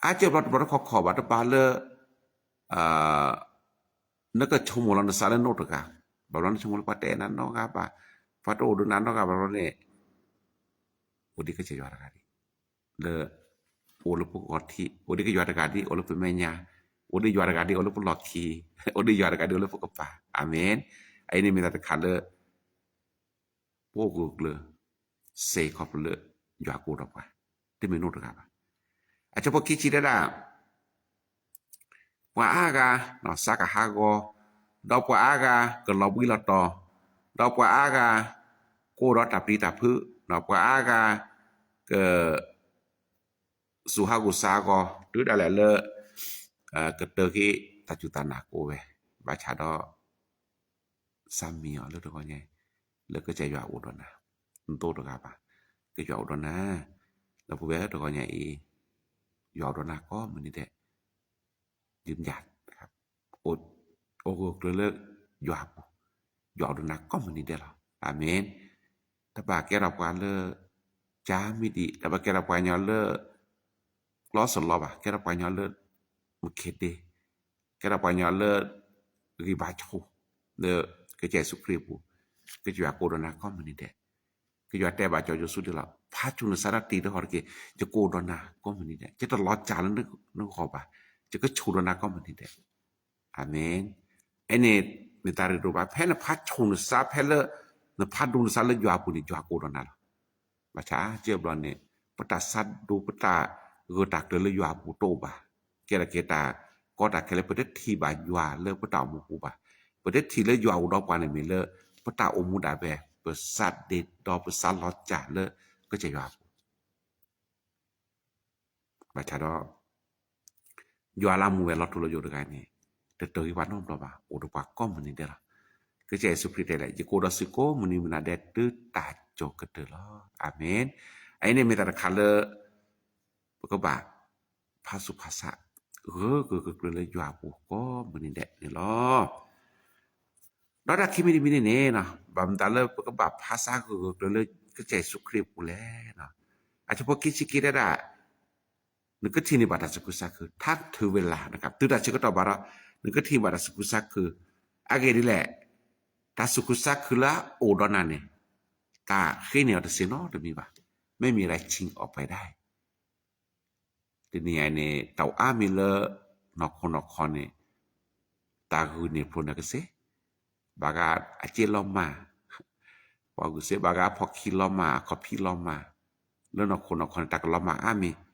အါကၢဘျီတဘျီတခီၣ်ခီၣ်ဘၣ် တဘၣ်လၢ နကဆိကမိၣ်လီၤနသးလၢနအိၣ်တဂၤ, ဘၣ်ဘျီနဆိကမိၣ်လၢပှၤတအဲၣ်နၤနီတဂၤဘၣ်, ပှၤတအိၣ်ဒီးနၤနီတဂၤဘၣ်ဘျီန့ၣ်, အိၣ်ဒ်ကစၢ်ယွၤတဂၤဒ်, လၢ အိၣ်လၢပဂီၢ်ထံး, အိၣ်ဒ်ကစၢ်ယွၤတဂၤဒ် အိၣ်လၢပမဲာ်ညါ, အိၣ်ဒ်ယွၤတဂၤဒ် အိၣ်လၢပလီၢ်ခံ, အိၣ်ဒ်ယွၤတဂၤဒ် အိၣ်လၢပကပၤ, အၤမ့ၣ်, အအံၤန့ၣ်မ့ၢ်တၢ်တခါလၢ ပအိၣ်ဂၢၢ်ကျၢၤ စ့ၢ်ခီဖျိလၢ ယွၤကအိၣ်ဒီးပှၤ, တမ့ၢ်နအိၣ်တဂၤဘၣ်. အဆၢဖိခံဆံတဲဒၣ်, ပှၤအါဂၤ စးကဟးဂီၤ, ဒီးပှၤအါဂၤ ကလီၤဘှံးလီၤတီၤ, ဒီးပှၤအါဂၤ ကအိၣ်ဒီးတၢ်ပျံၤတၢ်ဖုး, ဒီးပှၤအါဂၤ က စူၤဟးဂူာ်စးဂီၤ တုၤဒၣ်လဲာ်လၢ ကတၢၢ်က့ၤတၢ်စူၢ်တၢ်နာ်ကအိၣ်ဝဲ, ဘၣ်ဆၣ်ဒီး စးမံၤအီၤလၢတဂီၤညါ, လၢကစၢ်ယွၤအိၣ်ဒီးနၤ, နတအိၣ်တဂၤဘၣ်, ကစၢ်ယွၤအိၣ်ဒီးနၤ, ဒီပုၢ်ဝဲၢ်တဂီၤညါအံၤ, ယွၤအိၣ်ဒီးနၤကိးမုၢ်နံၤဒဲး, ယ အိၣ်ဂၢၢ်ကျၢၤလၢ ယွၤအပူၤ, ယွၤအိၣ်ဒီးနၤကိးမုၢ်နံၤဒဲးလီၤ. အၤမ့ၣ်. တဘၣ်ကဲထီၣ်ပှၤလၢ ကၢမံၤဒံး, တဘၣ်ကဲထီၣ်ပှၤညီလၢ ကျီစလီဘၣ်, ကဲထီၣ်ပှၤညီလၢ မုၢ်ခ့ဒ့, ကဲထီၣ်ပှၤညီလၢ ဂံၢ်ဘါဆိ, လၢကစၢ်ယ့ၣ်ၡူးခရံာ်အပူၤ, ကစၢ်ယွၤကအိၣ်ဒီးနၤကိးမုၢ်နံၤဒဲး, ကစၢ်ယွၤတဲဘၣ်စီၤယိၤၡူဒ်လီၤ, ဖးဆူၣ်နသးတၢ်တံၢ်တဟီၣ်တက့ၢ်, ယကအိၣ်ဒီးနၤကိးမုၢ်နံၤဒဲး, ယတလီၤစၢ်လၢနဂီၢ်ဘၣ်, ယကဆိၣ်ဒီးနၤကိးမုၢ်နံၤဒဲး အၤမ့ၣ်. အန့ၣ် မ့ၢ်တၢ်ရ့ဒိၣ်ဘၣ်, ဖဲနဖးဆူၣ်နသး ဖဲလၢ နဖးဒိၣ်နသးလၢယွၤအပူၤန့ၣ် ယွၤကအိၣ်ဒီးနၤလီၤ. ဘၣ်ဆၣ်ကၢဘျီန့ၣ် ပတၢ်ဆါဒိၣ် ပတၢ်ဂၢၢ်တၢ်ကျၢၤလၢယွၤအပူၤတအိၣ်ဘၣ်, ကဲထီၣ်က့ၤတၢ်ကီတၢ်ခဲလၢ ပတထံၣ်ဘၣ်ယွၤလၢပတၢ်အိၣ်မူပူၤဘၣ်. ပတထံၣ်လၢယွၤအိၣ်ဒီးပှၤန့ၣ်မ့ၢ်လၢ ပတၢ်အိၣ်မူဒၣ်ဝဲ ပစးဒ့ဒီပစးလီၤစၢ်လၢ ကစၢ်ယွၤအပူၤ ဘၣ်ဆၣ်ဒီး ယွၤလၢအမူဝဲလီၤထူလီၤယိာ်တဂၤန့ၣ် တတၢၢ်ဂ့ၤပှၤနီတဘျီဘၣ်, အိၣ်ဒီးပှၤကိးမုၢ်နံၤဒဲးလီၤ. ကစၢ်ယ့ၣ်ၡူးခရံာ်တဲလဲၣ်, ယကအိၣ်ဒီးသုကိးမုၢ်နံၤမုၢ်နၤဒဲး တုၤတၢ်ကၠိၤကတၢၢ်လီၤ. အၤမ့ၣ်. အအံၤန့ၣ်မ့ၢ်တၢ်တခါလၢ ပကဘၣ် ဖးဆူၣ်ဖးဆါ ဂၢၢ်ဂၢၢ်ကျၢၤကျၢၤလၢယွၤအပူၤကိးမုၢ်နံၤဒဲးန့ၣ်လီၤ. ဒီးတၢ်ခံမံၤတမံၤန့ၣ်န့ၣ် ဘၣ်မနုၤလၢပကဘၣ်ဖးဆါဂၢၢ်ဂၢၢ်ကျၢၤလၢ ကစၢ်ယ့ၣ်ၡူးခရံာ်အပူၤလဲၣ်. အဆၢဖိခံဆံခံတဲဒၣ် နကထံၣ်န့ၢ်ဘၣ်တၢ်သူၣ်ခုသးခု ထါထုးဝဲလၢ် တုၤတၢ်ဆၢကတီၢ်ဘၣ်ဒီး နကထံၣ်ဘၣ်တၢ်သူၣ်ခုသးခု, အဂ့ၢ်ဒ်လဲၣ်, တၢ်သူၣ်ခုသးခုလၢအအိၣ်ဒီးနၤန့ၣ် တၢ်ဃ့န့ၢ်အီၤတစ့ၢ်နီတမံၤဘၣ်, မ့မ့ၢ်ဒၣ်ဆံးအီၣ်ပှဲၤဒၣ် တနံၤအံၤန့ၣ် တၢ်အိၣ်အါမံၤလၢ နီၢ်ခိနီၢ်ခီန့ၣ် တၢ်ဂုာ်န့ၢ်ဖျိန့ၢ်ကစ့ၢ်, ဘၣ်ဂၤအစ့လီၤမၢ်, ပှၤဂုာ်စ့ၢ်, ဘၣ်ဂၤအဖီၣ်ခံလီၤမၢ်, အခီၣ်ဖံးလီၤမၢ်, လၢနီၢ်ခိနီၢ်ခီန့ၣ် တၢ်ကလီၤမၢ်အါမံၤ,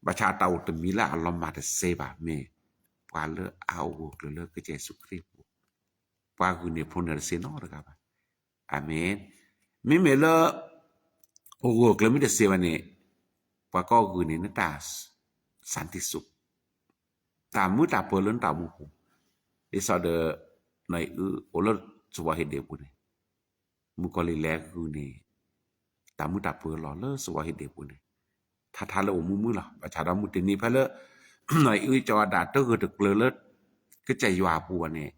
ဘၣ်ဆၣ်တၢ်အိၣ်တမံၤလၢအလီၤမၢ်တစ့ၢ်ဘၣ် မ့ၢ်ပှၤလၢအအိၣ်ဂၢၢ်ကျၢၤလၢကစၢ်ယ့ၣ်ၡူးခရံာ်အပူၤ, ပှၤဂုာ်န့ၢ်ဖျိန့ၢ်တစ့ၢ်နီတဂၤဘၣ်. အၤမ့ၣ်. မ့မ့ၢ်လၢ အိၣ်ဂၢၢ်ကျၢၤမ့ၢ်တစ့ၢ်ဘၣ်န့ၣ် ပှၤကီၢ်ဂုာ်န့ၢ်နတၢ် စၣ်တံၣ်စူး တၢ်မုာ်တၢ်ပၢၤလၢနတၢ်အိၣ်မူပူၤ, ဒ်သိးဒီး နီၢ်အံၣ်အု အိၣ်လၢစဝီၤဟ့ၣ်ဒ့ၣ်ပူၤန့ၣ် မုၣ်ကီၤလံၢ်လဲၤဂုာ်န့ၢ် တၢ်မုာ်တၢ်ပၢၤလီၤလၢစဝီၤဟ့ၣ်ဒ့ၣ်ပူၤန့ၣ် ထါထါလၢအိၣ်မုာ်မုာ်လီၤ. ဘၣ်ဆၣ်ဒီးမုၢ်တနံၤဖဲလၢ နီၢ်အံၣ်အုကၠီၤအၤဒၣ်တဂၢၢ်တကျၢၤလၢ ကစၢ်ယွၤအပူၤဘၣ်န့ၣ်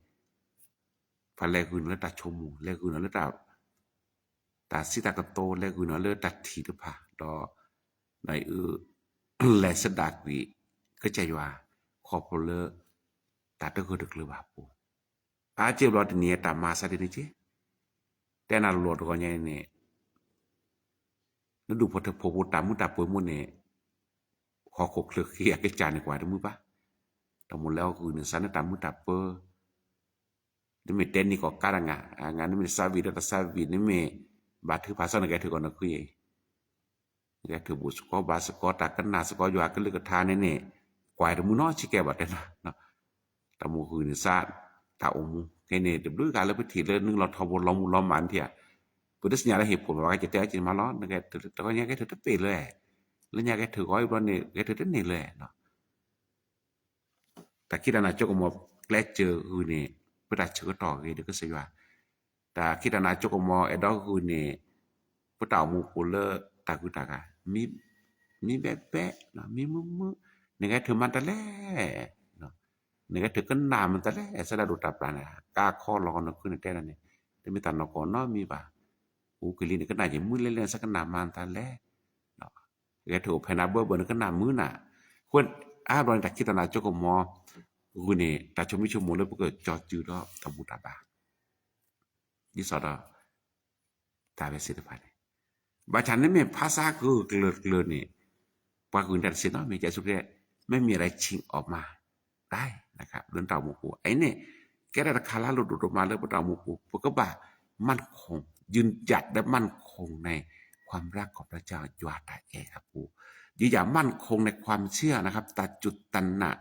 ပှၤလဲၤဂုာ်န့ၢ်လၢတၢ်ဆိကမိၣ်, လဲၤဂုာ်န့ၢ်လၢ တၢ်စံးတၢ်ကတိၤ, လဲၤဂုာ်န့ၢ်လၢတၢ်ထံၣ်တဖၣ်, ဒီး နီၢ်အံၣ်အု လဲၤဆဒၣ်ကွံာ် ကစၢ်ယွၤ ခီဖျိလၢ တၢ်တဂၢၢ်တကျၢၤဘၣ်အပူၤ, အါကၢဘျီတနံၤအံၤတၢ်မၤအသးဒ်န့ၣ်က့, တဲနၤလီၤတဂီၤညါအံၤန့ၣ် နဒူၣ်ဖိထၢဖိပူၤတၢ်မုာ်တၢ်ပၢၤမ့ၢ်န့ၣ် ဟီၣ်ခိၣ်ချၢဃ့အကစၢ်န့ၣ်ကွၢ်တမုာ်ဘၣ်, တၢ်မိၣ်လဲၤအီၤဂုာ်န့ၢ်စ့ၢ်နတၢ်မုာ်တၢ်ပၢၤ နမ့ၢ်တဲနံၤကီၢ်ကါတဂၤ, နမ့ၢ်တသးဝံၣ်ဒီးတသးဝံၣ် နမ့ၢ်ဘၣ်ထုကဖၣ်စ့ၢ် နကဟဲထုးကီၢ်နၢ်ခုအံၤ, နကဟဲထုးဘူးစ့ၢ်ကီးဘါစ့ၢ်ကီး တၢ်ကနၣ်စ့ၢ်ကီးယွၤကလုၢ်ကထါန့ၣ်န့ၣ်, ကွၢ်တမုာ်နီတစဲးဘၣ်တဲနီၤ, တၢ်မူဃုာ်န့ၣ်စ့ၢ် တၢ်အိၣ်မူ, ခဲန့ၣ် တဘျုးဂၤလၢပထံၣ်လၢနုာ်လီၤထီဘိလီၤမူလီၤမးန့ၣ်ဧါ, ပတသ့ၣ်ညါလၢဟ့ၣ်ဖိးဘၣ် ကတဲအီၤက့ၤမးလီၤ, တဂီၤညါကဟဲထုးတပ့ၢ်လၢၤ, လၢညါကဟဲထုးဂီၤအံၤဘျီန့ၣ် ကဟဲထုးတန့ၢ်လၢၤနီၤ တၢ်ခံးတၢ်နၤကၠိကမီၤကျဲစၢၤဂုာ်န့ၣ် ပတၢ်ဆၢကတီၢ်ဂ့ၤဒီးကစၢ်ယွၤ, တၢ်ခံးတၢ်နၤကၠိကမီၤအဲၣ်ဒိးဂုာ်န့ၣ် ပတၢ်အိၣ်မူပူၤလၢတၢ်ဂုၤတၢ်ဂၤ, မံဘဲဘဲ, မံမုာ်မုာ်, နကဟဲထုးမၤတၢ်လဲၣ်, နကဟဲထုးကနၣ်မၤတၢ်လဲၣ်, စဲဒၣ်ဒိၣ်တၢ်ပျၢ်န့ၣ် ကါခီလီၤကီနၢ်ခုန့ၣ်တဲဒၣ်န့ၣ်, တမ့ၢ်တၢ်နီၢ်ကီၢ်နီတမံၤဘၣ်, အိၣ်ကလံၤန့ၣ်ကနၣ်ယမုာ်လဲၣ်လဲၣ် စဲကနၣ်မၤတၢ်လဲၣ် ကဟဲထုးအိၣ်ဖဲနၤဘၢဘၢနကနၣ်မုာ်နၤ, အဃိအါဘျီန့ၣ် တၢ်ခံးတၢ်နၤကၠိကမီၤဂုာ်န့ၣ် တၢ်ဆိမိၣ်ဆိကမိၣ်လၢပကကၠီစုဒီးတၢ်ဘူၣ်တၢ်ဘါ ဒ်သိးဒီး တၢ်ဝဲသ့ၣ်တဖၣ်န့ၣ်, ဘၣ်ဆၣ်နမ့ၢ်ဖးဆါကဂၢၢ်ကျၢၤကျၢၤန့ၣ် ပှၤဂုာ်န့ၢ်တၢ်တသ့နီတမံၤ, ကစၢ်ယ့ၣ်ၡူးခရံာ် ไม่มีอะไรชิงออกมาได้ လၢနတၢ်အိၣ်မူပူၤ, အအံၤန့ၣ် ကဲထီၣ်တၢ်ခါလၢအလိၣ်ဒိၣ်ဒိၣ်မးလၢပတၢ်အိၣ်မူပူၤ ပကဘၣ် มั่นคง ยืนหยัดและมั่นคงในความรักของพระเจ้า ယွၤတၢ်အဲၣ်အပူၤ, ยืนหยัดมั่นคงในความเชื่อนะครับ ตาจุดตันนะ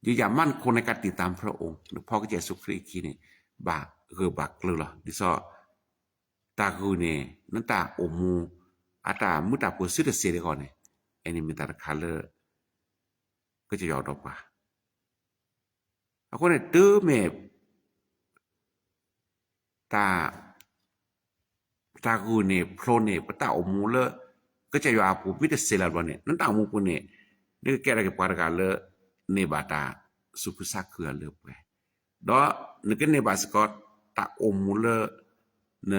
ยืนหยัดมั่นคงในการติดตามพระองค์ နဖီကစၢ်ယ့ၣ်ၡူးခရံာ်အခံန့ၣ် ဘၣ်ဂၢၢ်ဘၣ်ကျၢၤလီၤ. ဒ်သိး တၢ်ဂုာ်န့ၣ် နတၢ်အိၣ်မူ အတၢ်မုာ်တၢ်ပှဲၤစုတစ့ၢ်တခီန့ၣ် အန့ၣ်မ့ၢ်တၢ်တခါလၢ ကစၢ်ယွၤဒီးပှၤ အဃိန့ၣ် တုၤမ့ၢ် တၢ် တၢ်ဂုာ်န့ၣ်ဖျိန့ၢ် ပတၢ်အိၣ်မူလၢ ကစၢ်ယွၤအပူၤမ့ၢ်တစ့ၢ်လၢၤဘျီန့ၣ် နတၢ်အိၣ်မူပူၤန့ၣ် နကကဲထီၣ်က့ၤပှၤတဂၤလၢ န့ၢ်ဘၣ်တၢ်သူၣ်ခုသးခုအလၢပှဲၤ, ဒီးနကန့ၢ်ဘၣ်စ့ၢ်ကီး တၢ်အိၣ်မူလၢ န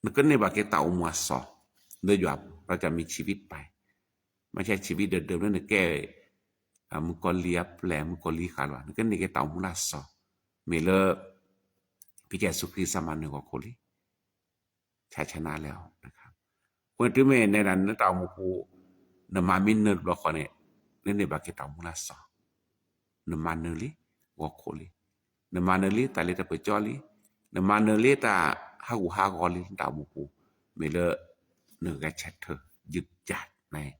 နကန့ၢ်ဘၣ်က့ၤတၢ်အိၣ်မူအစီၤ လၢယွၤအပူၤ ဒီးတမ့ၢ်ဆံးဘံၣ်ပၢ်အံၤ, မ့ၢ်ဆံးဘံၣ်ဒၢးဒၢးလၢနကဲ မုၣ်ကီၤလံၢ်အပျဲၢ် မုၣ်ကီၤလံၢ်ဃာ်လီၤ နကန့ၢ်က့ၤတၢ်အိၣ်မူလၢအစီၤ, မ့ၢ်လၢ ကစၢ်ယ့ၣ်ၡူးခရံာ်စၢ်မၤနၢၤဂီၤခိၣ်လံ ဆါဆါနါလဲၣ်အီၤ, အဃိန့ၣ်တုၤမ့ၢ်နဲဒၣ်နတၢ်အိၣ်မူပူၤ နမၤမ့ၢ်နၢၤတဘျီဃီန့ၣ် နန့ၢ်ဘၣ်က့ၤတၢ်အိၣ်မူလၢအစီၤ, နမၤနၢၤလံ ဂီၤခိၣ်လံ, နမၤနၢၤလံတၢ်လ့တၢ်ပှဲၤကၠီလံ, နမၤနၢၤလံတၢ်ဟးဂူာ်ဟးဂီၤလံ နတၢ်အိၣ်မူပူၤ, မ့ၢ်လၢ နဂဲၤဆၢထၢၣ် ယုၢ်ယၤန့ၣ်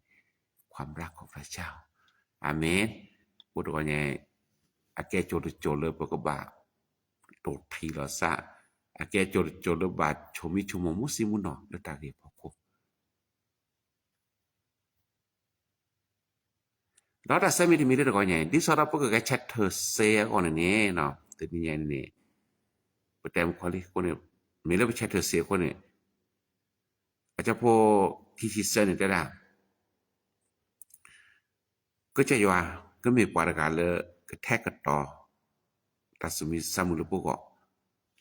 ความรักของพระเจ้า အၤမ့ၣ်, အိၣ်တဂီၢ်ညါ အကဲကၠိတကၠိလၢပကဘၣ် တိၢ်ထံလီၤသး, အကဲကၠိတကၠိလၢဘၣ်ဆိမိၣ်ဆိကမိၣ်မုၢ်ဆ့ၣ်မုၢ်နီၤလၢတၢ်ဂ့ၢ်ဖီခိၣ်, ဒီးတၢ်ဆၢမံၤတမံၤလၢတဂီၢ်ညါအံၤ ဒ်သိးဒီးပကဂဲၤဆၢထၢၣ်စ့အဂီၢ်န့ၣ်န့ၣ် တနံၤညါအံၤန့ၣ် ပတဲမုၣ်ကီၤလံၢ်အဃိန့ၣ် မ့ၢ်လၢပဆၢထၢၣ်စ့အဃိန့ၣ် အကၠိဖိခံဆံသၢန့ၣ်တဲဒၣ် ကစၢ်ယွၤ ကမ့ၢ်ပှၤတဂၤလၢ ကထဲကတီၤ တၢ်သူၣ်မံသးမုာ်လၢပဂီၢ်,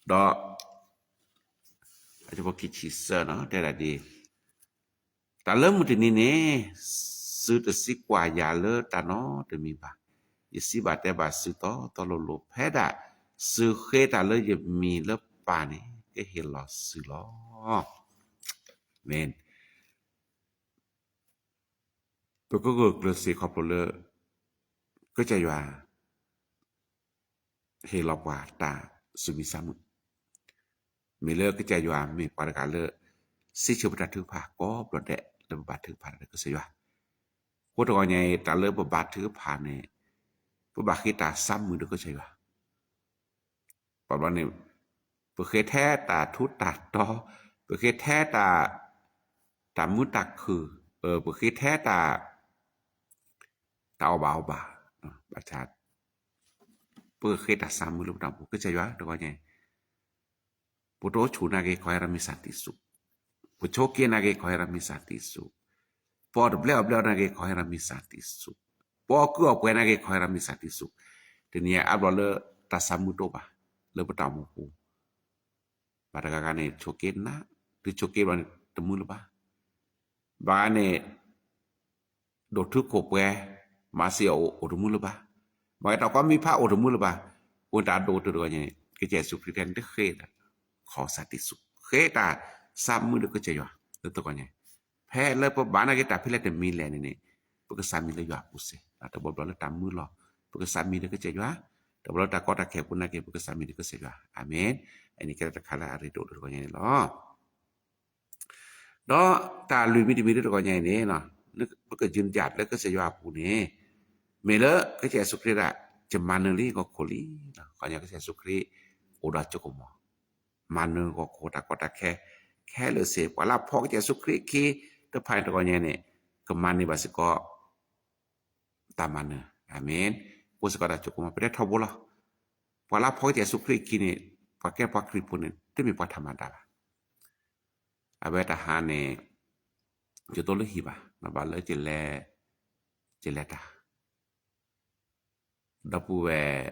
ဒီး အကၠိဖိခံဆံသၢနီၤ တဲဒၣ်ဒ် တၢ်လၢမုၢ်တနံၤန့ၣ် သုတသံကွၢ်ယၤလၢတၢ်နီတမံၤဘၣ်. ယစံးဘၣ်တဲဘၣ်သုတီတီလိၤလိၤ ဖဲဒၣ်သုဃ့တၢ်လၢယမံၤလၢပၢ်န့ၣ် ကဟ့ၣ်လီၤသုလီၤ. မ့ၢ် ပကဂၢၢ်ကျၢၤစ့ၢ်ခီဖျိလၢ ကစၢ်ယွၤ ဟ့ၣ်လီၤပှၤတၢ်သူၣ်မံသးမုာ်, မ့ၢ်လၢကစၢ်ယွၤမ့ၢ်ပှၤတဂၤလၢ စံးဆၢပတၢ်ထုကဖၣ်ကိးဘျီဒဲး လၢပဘၣ်ထုကဖၣ်ဒီးကစၢ်ယွၤ, အဃိတဂီၢ်ညါအံၤ တၢ်လၢပဘၣ်ထုကဖၣ်န့ၣ် ပဘၣ်ဃ့တၢ်သးမုာ်ဒီးကစၢ်ယွၤ ဘၣ်ဘျီန့ၣ် ပဃ့ထဲတၢ်ထူးတၢ်တီၤ, ပဃ့ထဲတၢ် တၢ်မုာ်တၢ်ခုၣ်, ပဃ့ထဲတၢ် တၢ်အီၣ်ဘၣ်အီဘၣ်, ဘၣ်ဆၣ် ပကဃ့တၢ်သးမုာ်လၢပတၢ်အိၣ်မူ ကစၢ်ယွၤတဂီၢ်ညါအံၤ ပတအိၣ်ဆူၣ်နာ်က့ၤ ขอให้เรามีสันติสุข, ပဆိးက့နာ်က့ၤ ขอให้เรามีสันติสุข, ပအီၣ်တဘျဲၣ်အီၣ်ဘျဲၣ်နာ်က့ၤ ขอให้เรามีสันติสุข, ပအီၣ်ကုၢ်အီၣ်ပှဲၤနာ်က့ၤ ขอให้เรามีสันติสุข, တနံၤအံၤအါဘျီလၢတၢ်သးမုာ်တအိၣ်ဘၣ် လၢပတၢ်အိၣ်မူပူၤ ဘၣ်တဂၤဂၤန့ၣ် ဆိးက့နး, တုၤဆိးက့ဘျီန့ၣ် တမုာ်လၢၤဘၣ်, ဘၣ်ဂၤန့ၣ် ဒိၣ်ထူခိၣ်ပှဲၤ, မၤစ့ၢ်အီၤအိၣ်တမုာ်လၢၤဘၣ်, ဘၣ်ဂၤတၢ်ကွၢ်မံဖးအိၣ်တမုာ်လၢၤဘၣ်, အဃိတၢ်ဒိၣ်တုာ်တဂီၢ်ညါန့ၣ် ကစၢ်ယ့ၣ်ၡူးခရံာ်တဲန့ၣ် ဃ့တၢ် ခီၣ်စၢ်တံၢ်စူး, ဃ့တၢ်သးမုာ်ဒီးကစၢ်ယွၤ လၢတဂီၢ်ညါ, ဖဲလၢပဘၣ်နာ်က့ၤတၢ်ဖဲလဲၣ်တမံၤလဲၣ်န့ၣ်န့ၣ် ပကသးမံလၢယွၤအပူၤစ့ၢ်, တဘျီဘျီလၢတၢ်မုာ်လီၤ ပကသးမံဒီးကစၢ်ယွၤ, တ ဒီးပှၤလၢတၢ်ကီတၢ်ခဲအပူၤနာ်က့ ပကစၢ်မံၤဒ်ကစၢ်ယွၤ. အၤမ့ၣ်. အန့ၣ်ကဲတၢ်တခါလၢအရ့ဒိၣ်လၢတဂီၤညါန့ၣ်လီၤ. ဒီးတၢ်လွံၢ်မံၤတမံၤလၢတဂီၤညါအံၤန့ၣ်, ပကယုၢ်ယၤလၢကစၢ်ယွၤအပူၤန့ၣ်, မ့ၢ်လၢကစၢ်ယ့ၣ်ၡူးခရံာ်ဒၣ် ယမၤနၢၤလံဟီၣ်ခိၣ်လံ. ခီညီကစၢ်ယ့ၣ်ၡူးခရံာ် အိၣ်ဒီးကၠိကမီၤ, မၤနၢၤဟီၣ်ခိၣ်တၢ်ကီတၢ်ခဲ ခဲလၢာ်စ့ၢ်, ပှၤလၢအဖီၣ်ကစၢ်ယ့ၣ်ၡူးခရံာ်အခံတဖၣ်န့ၣ်တဂီၤညါန့ၣ်, ကမၤန့ၢ်ဘၣ်စ့ၢ်ကီး တၢ်မၤနၢၤ. အၤမ့ၣ်. အိၣ်စ့ၢ်ကီးဒီးကၠိကမီၤ ပတဲထီဘိလီၤ. ပှၤလၢအဖီၣ်ကစၢ်ယ့ၣ်ၡူးခရံာ်အခံန့ၣ်, ပှၤကဲပှၤခရံာ်ဖိန့ၣ် တမ့ၢ်ပှၤထးမၤတၢ်ဘၣ်. အဝဲတဟါန့ၣ် ယသိလၢဟံၣ်ဘၣ်, ဘၣ်လၢ ယလဲၤတၢ် ဒီပုၢ်ဝဲၢ်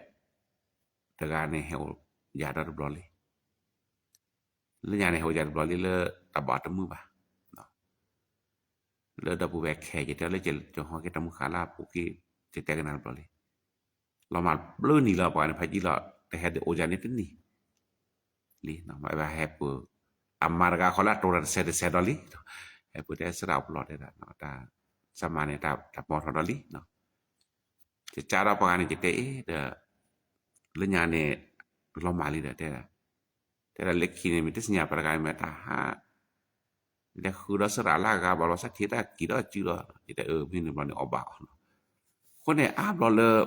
တဂၤန့ၣ် ဟဲအိၣ်ယၤဒီးတဘျီလံ. လၢညါန့ၣ် ဟဲအိၣ်ယၤတဘျီလံလၢတၢ်ဘၣ်တမုာ်ဘၣ်. လၢဒီပုၢ်ဝဲၢ်ခဲ ယတဲလၢကဟီက့ၤတၢ်မုၢ်ဃၢ်လၢအပူၤက့ၤ, ယတဲကနၣ်တဘျီလံ. လီၤမၢ်ဘျုးနံၣ်လီၤ ပှၤန့ၣ် ဖးယံာ်လီၤ တဟဲဒုးအိၣ်ယၤန့ၣ်တနံၣ်လံ. ဟဲပၢၢ် အမါတဂၤဃီလၢအတိၤတၢ်တစဲးတစဲးဒီးလံ. ဟဲပၢၢ်တဲစရၣ်အိၣ်ပလီၢ်တဲဒၣ်, တၢ်စၢ်မၤန့ၣ် တၢ်မီထီၣ်ဒီးလံ. ယကးဒီးပှၤဂၤန့ၣ် ယတဲအ့ၣ်ဒီး လၢညါန့ၣ် လီၤမၢ်လံဒီးတဲဒၣ်, တဲဒၣ်လၢခံန့ၣ် မ့ၢ်တသ့ၣ်ညါပှၤတဂၤန့ၣ် မ့ၢ်တၢ်ဟး လဲၤဃုာ်ဒီးစရၣ်လၢအဂၤဘၣ်လီၤ စးထံးတၢ်ကံၣ်ဒီးစုဒီး ယတဲအၢ မ့ၢ်န့ၣ်ဘျီန့ၣ် အီၣ်ဘၣ်အီၤလီၤ. အဃိန့ၣ် အါဘျီလၢ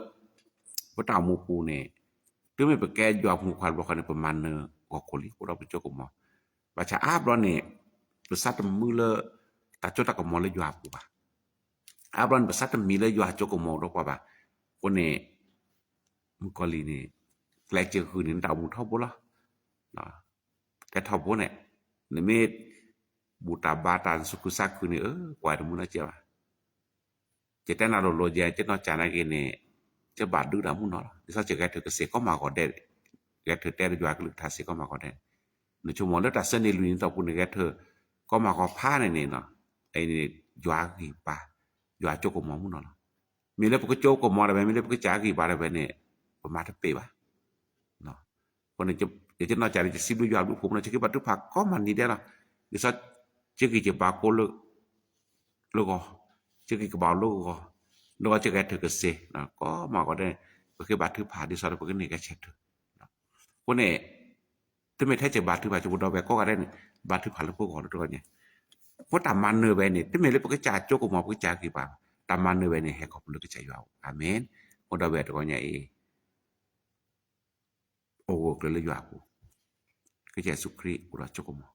ပတၢ်အိၣ်မူပူၤန့ၣ် တုၤမ့ၢ်ပကဲယွၤဖိခွါတဘျီဃီန့ၣ် ပမၤနၢၤဟီၣ်ခိၣ်လံ အိၣ်ဒီးပကၠိကမီၤ. ဘၣ်ဆၣ်အါဘျီန့ၣ် ပသးတမုာ်လၢ တၢ်စိတၢ်ကမီၤလၢယွၤအပူၤဘၣ်. အါဘျီန့ၣ် ပသးတမံၤလၢယွၤကၠိကမီၤဒီးပှၤဘၣ်. အဃိန့ၣ် မုၣ်ကီၤလံၢ်န့ၣ် ကျဲးစၢးဃုာ်န့ၣ် နတၢ်အိၣ်မူထီဘိလီၤ. ကျဲထီဘိန့ၣ် နမ့ၢ်ဘူၣ်တၢ်ဘါတၢ် နသူၣ်ခုသးခုန့ၣ် အၢ ကွၢ်တမုာ်နီတစဲးဘၣ်. ယတဲနၤလိၤလိၤယဲ ယနီၢ်ကၢ်နာ်က့န့ၣ် ယဘၣ်ဒုးတၢ်မုၢ်နီၤလီၤ. ဒ်သိးယဂဲၤထၢၣ်ကစ့ၢ်ကီးမၤဂီၤဒဲး, ဂဲၤထၢၣ်တဲဒီးယွၤကလုၢ်ကထါစ့ၢ်ကီးမၤဂီၤဒဲး, နဆိကမိၣ်လၢတၢ်ဆၢန့ၢ်လွံၢ်နံၣ်အတီၢ်ပူၤန့ၣ် ဂဲၤထၢၣ်ကီးမၤဂီၤဖးန့ၣ်န့ၣ်, ယွၤဂံၢ်ဘါ, ယွၤကၠိကမီၤမုၢ်နီၤလီၤ. မ့ၢ်လၢပကကၠိကမီၤတဝဲ မ့ၢ်လၢပကစၢ်ဂံၢ်ဘါတဝဲန့ၣ် ပမၤတပ့ၢ်ဘၣ်. အဃိန့ၣ် ယနီၢ်ကၢ်န့ၣ် ယစံးဘျုးယွၤဘျုးဖှိၣ်မုၢ်နီၤ ယကဘါထုကဖၣ်ကိးမုၢ်နံၤဒဲးလီၤ. ဒ်သိး ယဂံၢ်ယဘါကိးလၢ လၢဂီၤ, ယဂံၢ်ကဘါလၢဂီၤ, လၢဂီၤယဂဲၤထၢၣ်ကစ့ၢ်, ကိးမုၢ်ဂီၤဒဲးန့ၣ် ပကဘါထုကဖၣ်ဒ်သိးဒီးပကန့ၢ်ဂဲၤဆၢထၢၣ်. အဃိန့ၣ် တမ့ၢ်ထဲယဘါထုကဖၣ် ယပဒီပုၢ်ဝဲၢ်ကိးဂၤဒဲးန့ၣ် ဘါထုကဖၣ်လၢပဂီၢ်လၢတဂီၢ်ညါ. အဃိတၢ်မၤနၢၤဝဲန့ၣ် တမ့ၢ်လၢပကစၢ်ကၠိကမီၤ ပကစၢ်ဂံၢ်ဘါဘၣ်, တၢ်မၤနၢၤဝဲန့ၣ် ဟဲခီဖျိလၢကစၢ်ယွၤအအိၣ်. အၤမ့ၣ်. အိၣ်ဒီးဝဲတဂီၢ်ညါအံၤ အိၣ်ဂၢၢ်ကျၢၤလၢယွၤအပူၤ, ကစၢ်ယ့ၣ်ၡူးခရံာ်အိၣ်ဒီးကၠိကမီၤ,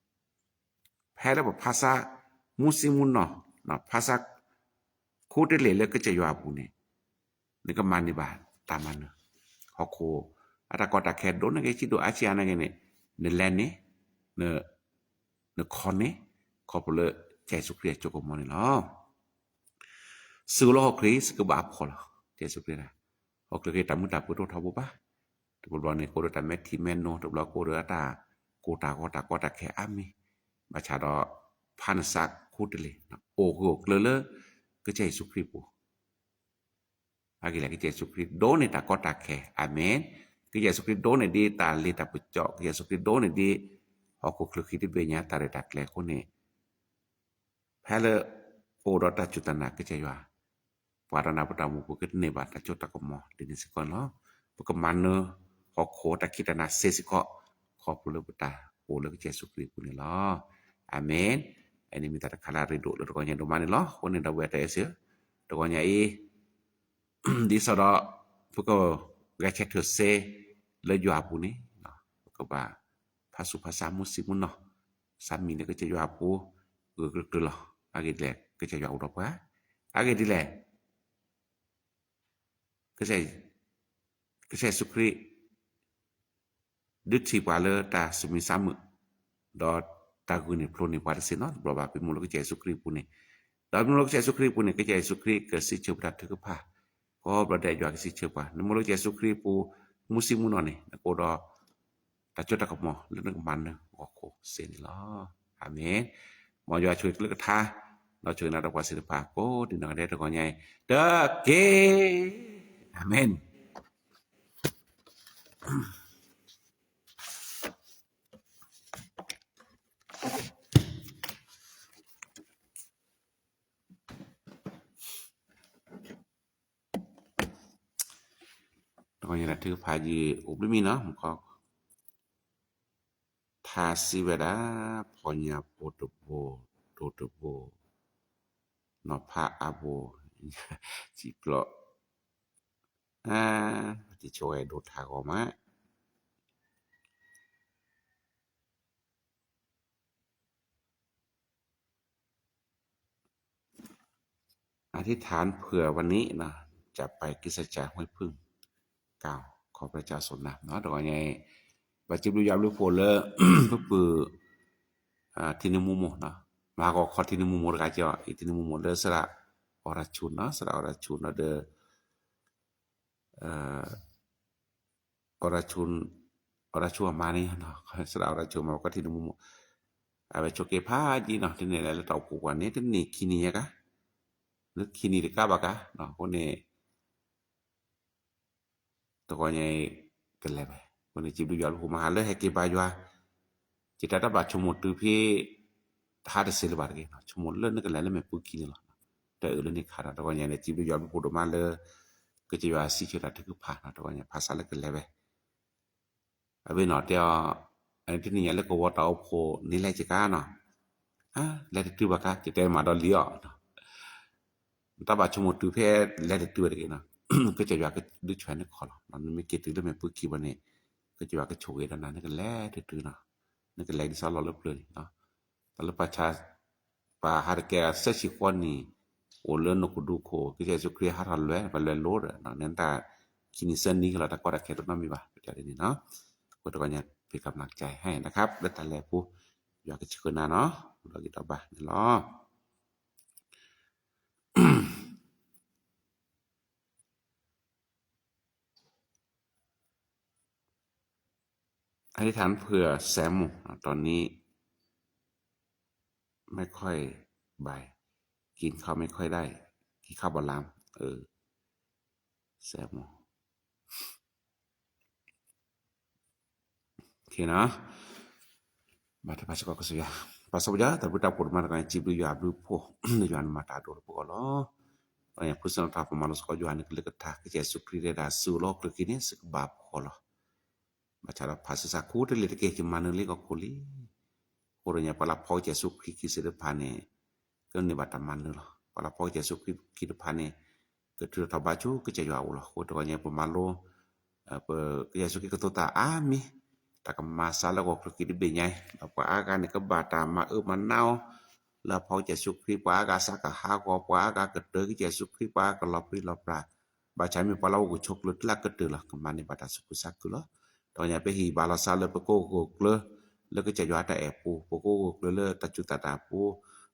ဖဲလၢပဖးဆါ မူဆံမူနီၢ်, ဖးဆါ ခူတလ့ၢ်လၢကစၢ်ယွၤအပူၤန့ၣ်, နကမၤန့ၢ်ဘၣ်တၢ်မၤနၢၤ, ဟီၣ်ခိၣ် အတၢ်ကီတၢ်ခဲဒိၣ်န့ၢ်က့ၤ ဆံးဒိၣ်အါဆံးအါန့ၢ်က့ၤန့ၣ်, နလဲၤန့ၣ်, နခီန့ၣ်, ခီဖျိလၢကစၢ်ယ့ၣ်ၡူးခရံာ်အကၠိကမီၤန့ၣ်လီၤ. စူၢ်လီၤဟီၣ်ခိၣ်ချၢ စကဘၣ်ဖှီၣ်လီၤ. ကစၢ်ယ့ၣ်ၡူးခရံာ် ဟီၣ်ခိၣ်ချၢတၢ်မုာ်တၢ်ပၢၤတအိၣ်ထီဘိဘၣ်. တဘျီဘျီန့ၣ် ကအိၣ်ဒီးတၢ်မဲာ်ထံမဲာ်နိ, တဘျီကအိၣ်ဒီးတၢ်ကိၢ်တၢ်ဂီၤတၢ်ကီတၢ်ခဲအါမံၤ, ဘၣ်ဆၣ်ဒီး ဖးနစးခူတလ့ၢ်, အိၣ်ဂၢၢ်အိၣ်ကျၢၤလၢ ကစၢ်ယ့ၣ်ၡူးခရံာ်အပူၤ အဂ့ၢ်ဒ်လဲၣ် ကစၢ်ယ့ၣ်ၡူးခရံာ်ဒိးန့ၢ်တၢ်ကီတၢ်ခဲ, အၤမ့ၣ်. ကစၢ်ယ့ၣ်ၡူးခရံာ်ဒိးန့ၢ်ဒ်တၢ်လ့ၤတၢ်ပစီ, ကစၢ်ယ့ၣ်ၡူးခရံာ်ဒိးန့ၢ်ဒ် ဟီၣ်ခိၣ်ချၢဃံတဘ့ၣ်ညါတၢ်ရဲၣ်တၢ်ကျဲၤအဃိန့ၣ်, ဖဲလၢပအိၣ်ဒီးတၢ်စူၢ်တၢ်နာ်ကစၢ်ယွၤ, ပှၤဒီးနၤပတၢ်အိၣ်မူပူၤကန့ၢ်ဘၣ်တၢ်စိတၢ်ကမီၤဒ်န့ၣ်စ့ၢ်ကီးန့ၣ်လီၤ. ပကမၤနၢၤဟီၣ်ခိၣ်တၢ်ခံးတၢ်နၤစ့ၢ်ကီး, ခီဖျိလၢပတၢ်အိၣ်လၢကစၢ်ယ့ၣ်ၡူးခရံာ်အပူၤန့ၣ်လီၤ. အၤမ့ၣ်. အန့ၣ်မ့ၢ်တၢ်တခါလၢအရ့ဒိၣ်လၢတဂီၢ်ညါဒိၣ်မးန့ၣ်လီၤ. အဃိန့ၣ်ဒီးဝဲတၢ်အဲၣ်စ့ၢ် တဂီၢ်ညါအံၤ ဒ်သိးဒီး ပကဂဲၤဆၢထၢၣ်စ့လၢယွၤအပူၤန့ၣ်, ပကဘၣ်ဖးဆူးဖးဆါ မူဆံမူနီၢ်, သးမံလၢကစၢ်ယွၤအပူၤ ဂၢၢ်ဂၢၢ်ကျၢၤကျၢၤလီၤ. အဂ့ၢ်ဒ်လဲၣ် ကစၢ်ယွၤအိၣ်ဒီးပှၤ, အဂ့ၢ်ဒ်လဲၣ် ကစၢ်ယ့ၣ်ၡူးခရံာ် ဒုးထံၣ်ပှၤလၢတၢ်ဆူၣ်မံဆါမုာ်, ဒီးတၢ်ဂုာ်န့ၢ်ဖျိန့ၢ်ပှၤတစ့ၢ်နီတဘျီဘၣ် ပမ့ၢ်အိၣ်လၢကစၢ်ယ့ၣ်ၡူးခရံာ်အပူၤန့ၣ်, ဒီးပမ့ၢ်အိၣ်လၢကစၢ်ယ့ၣ်ၡူးခရံာ်အပူၤန့ၣ် ကစၢ်ယ့ၣ်ၡူးခရံာ်ကစံးဆၢပတၢ်ထုကဖၣ်, ကိးဘျီဒဲးယွၤကစံးဆၢပှၤ, နမ့ၢ်အိၣ်လၢကစၢ်ယ့ၣ်ၡူးခရံာ်အပူၤ မူဆံမူနီၢ်န့ၣ် နကအိၣ်ဒီး တၢ်စိတၢ်ကမီၤလၢနကမၤနၢၤဟီၣ်ခိၣ်စ့န့ၣ်လီၤ. အၤမ့ၣ်. မ်ယွၤဆိၣ်ဂ့ၤကလုၢ်ကထါ, ဒီးဆိၣ်ဂ့ၤနၤဒီးပှၤသ့ၣ်တဖၣ်ကိးဒ်နီၢ်ဂၤဒဲးတဂီၢ်ညါအံၤ တက့ၢ်. အၤမ့ၣ်. တဂီၢ် တၢ်ထုကဖၣ်ယံၤအိၣ်ဘျုးမံနီၤ, မခီ ထါစံးဝဲဒၣ်, ဖီၣ်ညၣ်ဖိတဘိ, တိၢ်တဘိ, နီၤဖးအါဘိ, စံးပျီ, အါ, တဆိဝဲဒိၣ်ထါဂီၤမး อธิษฐานเผื่อวันนี้นะ จะไปคริสตจักรห้วยผึ้ง เก้า ขอพระเจ้าทรงนำเนาะ တဂီၤညါအံၤ ဘၣ်စံးဘျုးယွၤဘျုးဖှိၣ်လၢ ပပုၢ် ထံနံၤမူမိၢ်နီၤ မၤဟးဂီၤခီထံနံၤမူမိၢ်တဂၤကီ အံၤထံနံၤမူမိၢ်လၢစရၣ်အီရၤဆူၣ်နီၤ စရၣ်အီရၤဆူၣ်နီၤဒီး အီရၤဆူၣ် အီရၤဆူၣ်အမါန့ၣ် စရၣ်အီရၤဆူၣ်အမါ ပကီၢ်ထံနံၤမူမိၢ် အဝဲဆိးက့ဖးယံာ်နီၤ တန့ၢ်လၢလၢတၢ်အိၣ်ဖှိၣ်ပှၤန့ၣ် တန့ၢ်ခံနံၤယဲကါ လၢခံနံၤတကးဘၣ်ကါ အဃိန့ၣ် တဂီၤညါအံၤ ကလဲၤဝဲ အဃိန့ၣ် စံးဘျုးယွၤလၢဖိမဟါလၢဟဲက့ၤဘါယွၤ ယတၢ်တဘၣ်ဆိကမိၣ်တုၤဖဲ တဟါတစဲးလၢၤဘၣ်တဂ့ၤ ဆိကမိၣ်လၢနကလဲၤလၢမဲာ်ပူၤခံန့ၣ်လီၤ တၢ်အၢၣ်လၢန့ၣ်ခါဒီး တဂီၤညါန့ၣ် စံးဘျုးယွၤဘျုးဖှိၣ်ဒိၣ်မးလၢ ကစၢ်ယွၤစံးဆၢတၢ်ထုကဖၣ်နီၤ တဂီၤညါဖးဆါလၢကလဲၤဝဲ အဝဲနီၤတဲအီၤ အတနံၣ်ညါလၢကဝီၤတၢ်အိၣ်ဖှိၣ်န့ၣ်လဲၤကကါနီၤ လဲၤတတုၤဘၣ်ကါ ယတဲမၤဒီးလံအီၤ တၢ်ဘၣ်ဆိကမိၣ်တုၤဖဲလဲၤတတုၤဝဲတဂ့ၤနီၤ ကစၢ်ယွၤကဒုးဆဲးနခီၣ်လီၤ နမ့ၢ်က့ၤတုၤလၢမဲာ်ပူၤခံဘၣ်န့ၣ် ကစၢ်ယွၤကဆိၣ်ဂ့ၤဒီးနၤ နကလဲၤတတုၤနီၤ နကလဲၤဒ်သိးလီၢ်လၢပျၢၤန့ၣ် တၢ်လၢပှၤဆါ ပှၤဟးတကဲဂၤသၢဆံဃီနံၣ် အိၣ်လၢနကဒူခိၣ် ကစၢ်ယ့ၣ်ၡူးခရံာ်ဟးထီၣ်လွဲၢ် ပှၤလွဲၢ်လိဒီး နတၢ်ခံနံၣ်သၢနံၣ်ကလီၤ တၢ်ကီတၢ်ခဲတနီတမံၤဘၣ် ပတဲဒ်န့ၣ်နီၤ အဃိတဂီၤညါ ပကမျၢ်ကၠဲဟဲနခါ လၢတၢ်လဲၤပူၤ ယွၤကဆှၢနၤနီၤ ဒီးက့ၤဒီးဘၣ်န့ၣ်လီၤ อธิษฐานเผื่อแซมหมู่ ตอนนี้ไม่ค่อยบ่าย กินข้าวไม่ค่อยได้ กินข้าวบ่หลาม เออ แซมหมู่ โอเคเนาะ ဘၣ်တၢ်ပာ်စ့ၢ်ကီးကစၢ်ယွၤ ပာ်စီဆှံယွၤ တၢ်ဘျုးတၢ်ဖှိၣ်ဒိၣ်မးတဂၤ စံးဘျုးယွၤအဘျုးအဖှိၣ် ယွၤနမၤတၢ်ဒိၣ်တပူၤဃီလီၤ ဖုစၢနထီၣ်ပမၤလိစ့ၢ်ကီးယွၤန့ၣ် ကလုၢ်ကထါ ကစၢ်ယ့ၣ်ၡူးခရံာ်တဲဒၣ် စူၢ်လီၤကျၢၤခံန့ၣ် စကဘၣ်ဖှီၣ်လီၤ ဘၣ်ဆၣ်ဒီးဖးဆူစးခူတလ့ၢ်တက့ၢ် ယမၤနၢၤလံကီၢ်ခိၣ်လံ အဃိဒီးညါ ပှၤလၢဖီကစၢ်ယ့ၣ်ၡူးခရံာ်ခံသ့ၣ်တဖၣ်န့ၣ် ကန့ၢ်ဘၣ်တၢ်မၤနၢၤလီၤ ပှၤလၢဖီကစၢ်ယ့ၣ်ၡူးခရံာ်ခံတဖၣ်န့ၣ် ကထုးထီၣ်ဘါဆူကစၢ်ယွၤအအိၣ်လီၤ အဃိတဂီၤညါ ပမၤလိ ပကစၢ်ယ့ၣ်ၡူးခရံာ်ကသိၣ်တၢ်အါမံၤ တၢ်ကမၤစၢ်လၢဂီၤကျၢၤခံတဘ့ၣ်ညါအံၤ ဒီးပှၤအါဂၤန့ၣ် ကဘၣ်တၢ်မၤအၢမၤနးအီၤ လၢအဖီကစၢ်ယ့ၣ်ၡူးခရံာ် ပှၤအါဂၤစးကဟးဂီၤ ပှၤအါဂၤကတၢၢ်ကစၢ်ယ့ၣ်ၡူးခရံာ် ပှၤအါဂၤကလီၤပြံလီၤပြါ ဘၣ်ဆၣ်မ့ၢ်ပှၤလၢအအိၣ်ကဆိးကျၢၤတလၢကတၢၢ်လီၤ ကမၤန့ၢ်ဘၣ်တၢ်သူၣ်ခုသးခုလီၤ တဂီၤညါ ပဟ့ၣ်ဘါလီၤစၢ်လၢပကအိၣ်ဂၢၢ်ကျၢၤ လၢကစၢ်ယွၤတၢ်အဲၣ်ပူၤ ပကအိၣ်ဂၢၢ်ကျၢၤလၢတၢ်စူၢ်တၢ်နာ်ပူၤ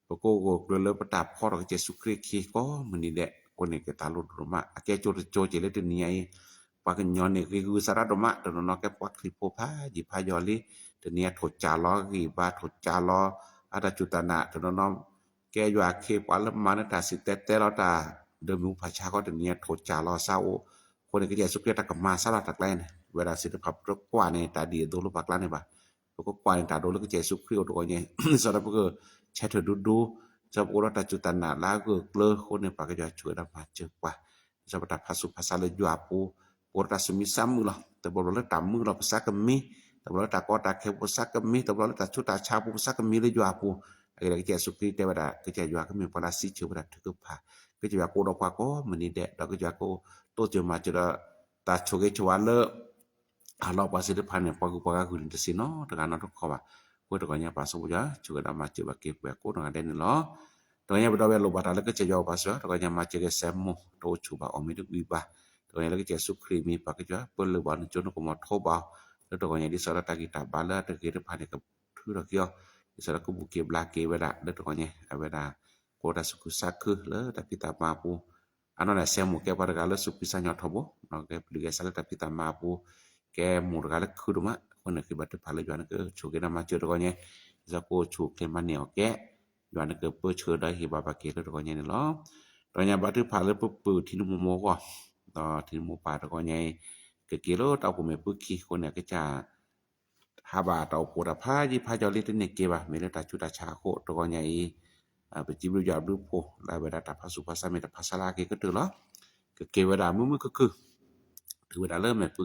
ပကအိၣ်ဂၢၢ်ကျၢၤလၢပတၢ်ဖှီၣ်ထီၣ်ကစၢ်ယ့ၣ်ၡူးခရံာ်ခံကိးမုၢ်နံၤဒဲး အဃိန့ၣ် ကသးလိဒိၣ်ဒိၣ်မး အကဲကၠိတကၠိက့ၤလၢတနံၤညါအံၤ ပှၤကညီန့ၣ် ဂ့ၤဂုာ်စးရၣ်ဒိၣ်မး တနီၤနီၤကဲပှၤခရံာ်ဖိဖးယံာ်ဖးယီၤလံ တနံၤညါထိၣ်ကၢ်လီၤ ဂံၢ်ဘါထိၣ်ကၢ်လီၤ အတၢ်စူၢ်တၢ်နာ် တနီၤနီၤ ကဲယွၤအခ့အပှၤလၢမၤန့ၢ်တၢ်စံၣ်တဲၤတဲလီၤတၢ် ဒီးမုၢ်ဖးဆါဃီ တနံၤညါထိၣ်ကၢ်လီၤစးအိၣ် အဃိန့ၣ် ကစၢ်ယ့ၣ်ၡူးခရံာ်တၢ်ကမၤစၢ်လီၤတၢ်ကျါန့ၣ် ဝဲဒၣ်သ့ၣ်တဖၣ်ပတကွၢ်န့ၣ် တၢ်ဒ်အသိးလၢပှၤကျါန့ၣ်ဘၣ် ပကကွၢ်န့ၣ်တၢ်ဒိလၢကစၢ်ယ့ၣ်ၡူးခရံာ်အိၣ်တဂီၤညါ စးဒီးပကဆဲးထွဲဒူဒူ စးပအိၣ်ဒီးတၢ်စူၢ်တၢ်နာ်လၢအဂၢၢ်ကျၢၤအဃိန့ၣ် ပှၤကစၢ်ယွၤဆိၣ်ဂ့ၤဒီးမၤစၢၤပှၤ စးပတၢ်ဖးဆူးဖးဆါလၢယွၤအပူၤ ပအိၣ်ဒီးတၢ်ဆူးမံဆါမုာ်လီၤ တဘျီဘျီလၢတၢ်မုာ်လီၤပသးကမံၤ တဘျီလၢတၢ်ကီတၢ်ခဲပသးကမံၤ တဘျီလၢတၢ်ဆူးတၢ်ဆါပူၤပသးကမံၤလၢယွၤအပူၤ အဂ့ၢ်ဒ်အံၤ ကစၢ်ယ့ၣ်ၡူးခရံာ်တဲဝဲဒၣ် ကစၢ်ယွၤကမ့ၢ်ပှၤလၢအစံးဆၢဝဲဒၣ်ထုကဖၣ် ကစၢ်ယွၤကအိၣ်ဒီးပှၤကိးမုၢ်နံၤဒဲး ဒီးကစၢ်ယွၤကတိစၢၤမၤစၢၤဒီး တၢ်ဆိၣ်ဂ့ၤဆိၣ်ဝါလၢ အလီၢ်ပှၤသ့ၣ်တဖၣ်န့ၣ် ပှၤဂုၤပှၤဂၤဂုာ်န့ၣ်တသ့နီတဂၤနီတခီဘၣ်. အဃိတဂီၤညါပှၤစီၤပီယွၤ ဆိၣ်ဂ့ၤဒီးမၤစၢၤဘၣ်က့ၤပှၤကိးနီၢ်ဂၤဒဲးန့ၣ်လီၤ. တဂီၤညါပဒီပုၢ်ဝဲၢ်လိၣ်ဘၣ်တၢ်လၢ ကစၢ်ယွၤအိၣ်ဘၣ်စၢၤ, တဂီၤညါမၤစၢၤက့ၤစဲမိၢ် တအိၣ်ဆူၣ်ဘၣ်အီၣ်မ့ၢ်တဝံၤဘၣ်. တဂီၤညါလၢကစၢ်ယ့ၣ်ၡူးခရံာ်မံၤ ပှၤကစၢ်ပၢလၢဘၣ်နကၠိနကမီၤထိဘၣ်အီၤ, လၢတဂီၤညါဒ်သိးဒီးတၢ်ဂံၢ်တၢ်ဘါလၢအတဂ့ၤတဖၣ်န့ၣ် ကထုးထီၣ်က့ၤအီၤ, ဒ်သိးဒီးကဘူၣ်က့ၤဘျါက့ၤဝဲဒၣ် လၢတဂီၤညါ အဝဲဒၣ် ကအိၣ်တၢ်သူၣ်ခုသးခုလၢတၢ်ဖံးတၢ်မၤအပူၤ အနီၢ်န့ၣ် စဲမိၢ်ကဲပှၤတဂၤလၢသူၣ်ဖှံသးညီထီဘိ, ကဲပျုၤကဲဆါလၢတၢ်ဖံးတၢ်မၤအပူၤ, ကဲမိၢ်တဂၤလၢခုဒိၣ်မး, အဃိန့ၣ် ဃ့ဘါထုကဖၣ်လၢယွၤန့ၣ်ကဆိၣ်ဂ့ၤဒီးမၤစၢၤတဂီၤညါ, ဒ်သိးကအိၣ်ဆူၣ်အိၣ်ချ့မၤန့ၢ်အီၣ်ကဲ, ယွၤန့ၣ်ကပၢဆှၢဒီးဟ့ၣ်ဘါဘၣ်က့ၤလၢတဂီၤညါန့ၣ်လီၤ. တဂီၤညါဘါထုကဖၣ်လၢပပုၢ်ထံနမူမိၢ်အဂီၢ်, ဒီးထံနမူပၢ်တဂီၤညါအံၤ, ကက့ၤလၢတၢ်အိၣ်ဖှိၣ်မဲာ်ပူၤခံအဃိန့ၣ် ကစၢ် ဟးဘၣ်တၢ်အိၣ်ဖှိၣ်တၢ်ဖးယံာ်ဖးယီၤလံတန့ၢ်က့ၤဘၣ်, မ့ၢ်လၢတၢ်ဆူးတၢ်ဆါအဃိ တဂီၤညါအံၤ, ပစံးဘျုးယွၤဘျုးဖှိၣ်လၢအဝဲဒၣ်တၢ်ဖးဆူးဖးဆါမ့ၢ်တၢ်ဖးဆါလၢအဂ့ၤကတၢၢ်လီၤ. ကက့ၤဝဲဒၣ်မုာ်မုာ်ခုၣ်ခုၣ်, တုၤဝဲဒၣ်လၢမဲာ်ဖု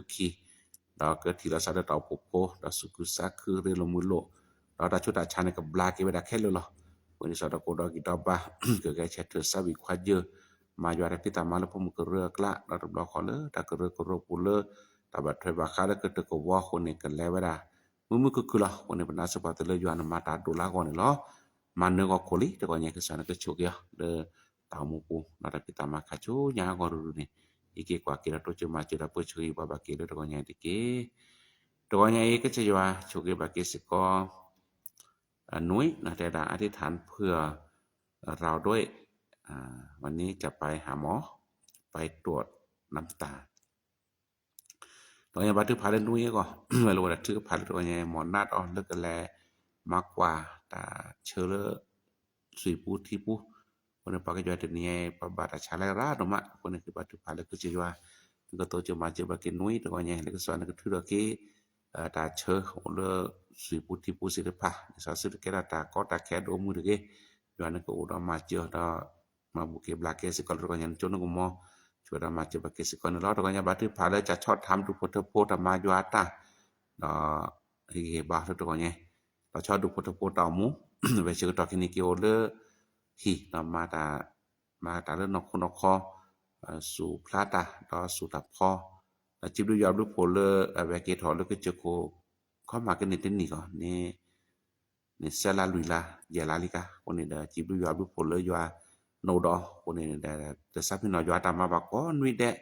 ခံ ဒီးကထံၣ်လိာ်သးလၢတၢ်အိၣ်ဖှိၣ်ဖိ ဒီးသူၣ်ခုသးခုရ့လိာ်မုာ်လိာ်, ဒီးတၢ်ဆူးတၢ်ဆါန့ၣ်ကဘျါက့ၤဝဲဒၣ်ခဲလၢာ်လီၤ. အဃိန့ၣ် ဒ်သိးဒီးကအိၣ်ဒီးဂံၢ်ဒီးဘါ ကဂဲၤဆၢထၢၣ်ဆါဝံၤခွါယၢၢ် မၤယွၤတၢ်ဖံးတၢ်မၤလၢဖိမုၣ်ကရၢအကျါ ဒီးတဘျီဃီလၢတၢ်ကရၢကရိပူၤလၢ တၢ်ဘၣ်ထွဲဘၣ်ဃးလၢကတၢၢ်ကဝီၤအဃိန့ၣ် ကလဲၤဝဲဒၣ် မုာ်မုာ်ခုၣ်ခုၣ်လီၤ. အဃိန့ၣ် ပနာ်စ့ၢ်ကီးသုလၢယွၤန့ၣ်မၤတၢ်ဒိၣ်လၢအဂီၢ်န့ၣ်လီၤ. မၤနၢၤဂီၢ်ခိၣ်လံ တဂီၢ်ညါ ကစၢ်န့ၣ်ကဆိၣ်ဂ့ၤအီၤ လၢတၢ်အိၣ်မူပူၤ ဒီးတၢ်ဖံးတၢ်မၤခါဆူညါအဂီၢ်ရူၤရူၤန့ၣ် ဟံးက့ၤကွၢ်က့ၤဒီးတိစၢၤမၤစၢၤဒီးပၢဆှၢဟံၣ်ဘၣ်ဘၣ်က့ၤလၢတဂီၢ်ညါတက့ၢ်. တဂီၢ်ညါအံၤ ကစၢ်ယွၤဆိၣ်ဂ့ၤဘၣ်က့ၤစ့ၢ်ကီး နွံ တဲဒၣ် อธิษฐานเผื่อเราด้วย วันนี้จะไปหาหมอ ไปตรวจน้ำตา တဂီၢ်ညါဘါထုကဖၣ်လၢနွံအဂီၢ် ဝဲလိာ်ဝဲဒၣ်ထုကဖၣ်လၢတဂီၢ်ညါ မ့ၢ်နးတီၢ်လၢကလဲၤမၤကွၢ်တၢ်ဆၢလၢ သွံၣ်ပူထံပူ, အဃိန့ၣ် ပှၤကညီတနံၤအံၤ ပှၤဘၣ်တၢ်ဆါလၢရၤဒိၣ်မး, အဃိန့ၣ် ကဘါထုကဖၣ်လၢကစၢ်ယွၤ နကတိစၢၤမၤစၢၤဘၣ်က့ၤနွံတဂီၢ်ညါ လၢကစၢ်ယွၤနကထုးထီၣ်က့ၤ တၢ်ဆၢအိၣ်လၢ သွံၣ်ပူထံပူသ့ၣ်တဖၣ် ဒ်သိးသုတကဲထီၣ်တၢ်ကီတၢ်ခဲဒိၣ်မုၢ်တဂ့ၤ, ယွၤနကအိၣ်ဒီးမၤစၢၤဒီး မၤဘူၣ်က့ၤဘျါက့ၤစ့ၢ်ကီးလၢတဂီၢ်ညါ နကၠိနကမီၤ ဆိၣ်ဂ့ၤဒီးမၤစၢၤဘၣ်က့ၤစ့ၢ်ကီးန့ၣ်လီၤ. တဂီၢ်ညါဘါထုကဖၣ်လၢ ကဆီၣ်ထၣ်ဒူၣ်ဖိထၢဖိတၢ်မၤယွၤအတၢ် ဒီး ဟ့ၣ်ဂံၢ်ဟ့ၣ်ဘါလၢတဂီၢ်ညါ ဒီးဆီၣ်ဒူၣ်ဖိထၢဖိတၢ်အိၣ်မူ ဝဲဆၢကတီၢ်ခဲအံၤန့ၣ် က့ၤအိၣ်လၢဟံၣ်ဒီး မၤတၢ်လၢနီၢ်ခိနီၢ်ခီ စူၢ်ဖျါတၢ် ဒီးစူၢ်တၢ်ဖီ ဒီးစံးဘျုးယွၤဘျုးဖှိၣ်လၢ အဝဲက့ၤထီၣ်လၢကစၢၢ်ခိၣ် ခီမၤကန့ၢ်တနံၣ်ကီးန့ၣ် န့ၣ် သၢလါလွံၢ်လါ ယဲၢ်လါလံကါ အဃိန့ၣ်ဒီး စံးဘျုးယွၤဘျုးဖှိၣ်လၢယွၤနအိၣ်ဒီး အဃိန့ၣ်ဒီး တစးဖံနီၣ်ယွၤတၢ်မၤဘၣ်ကိးနွံဒဲး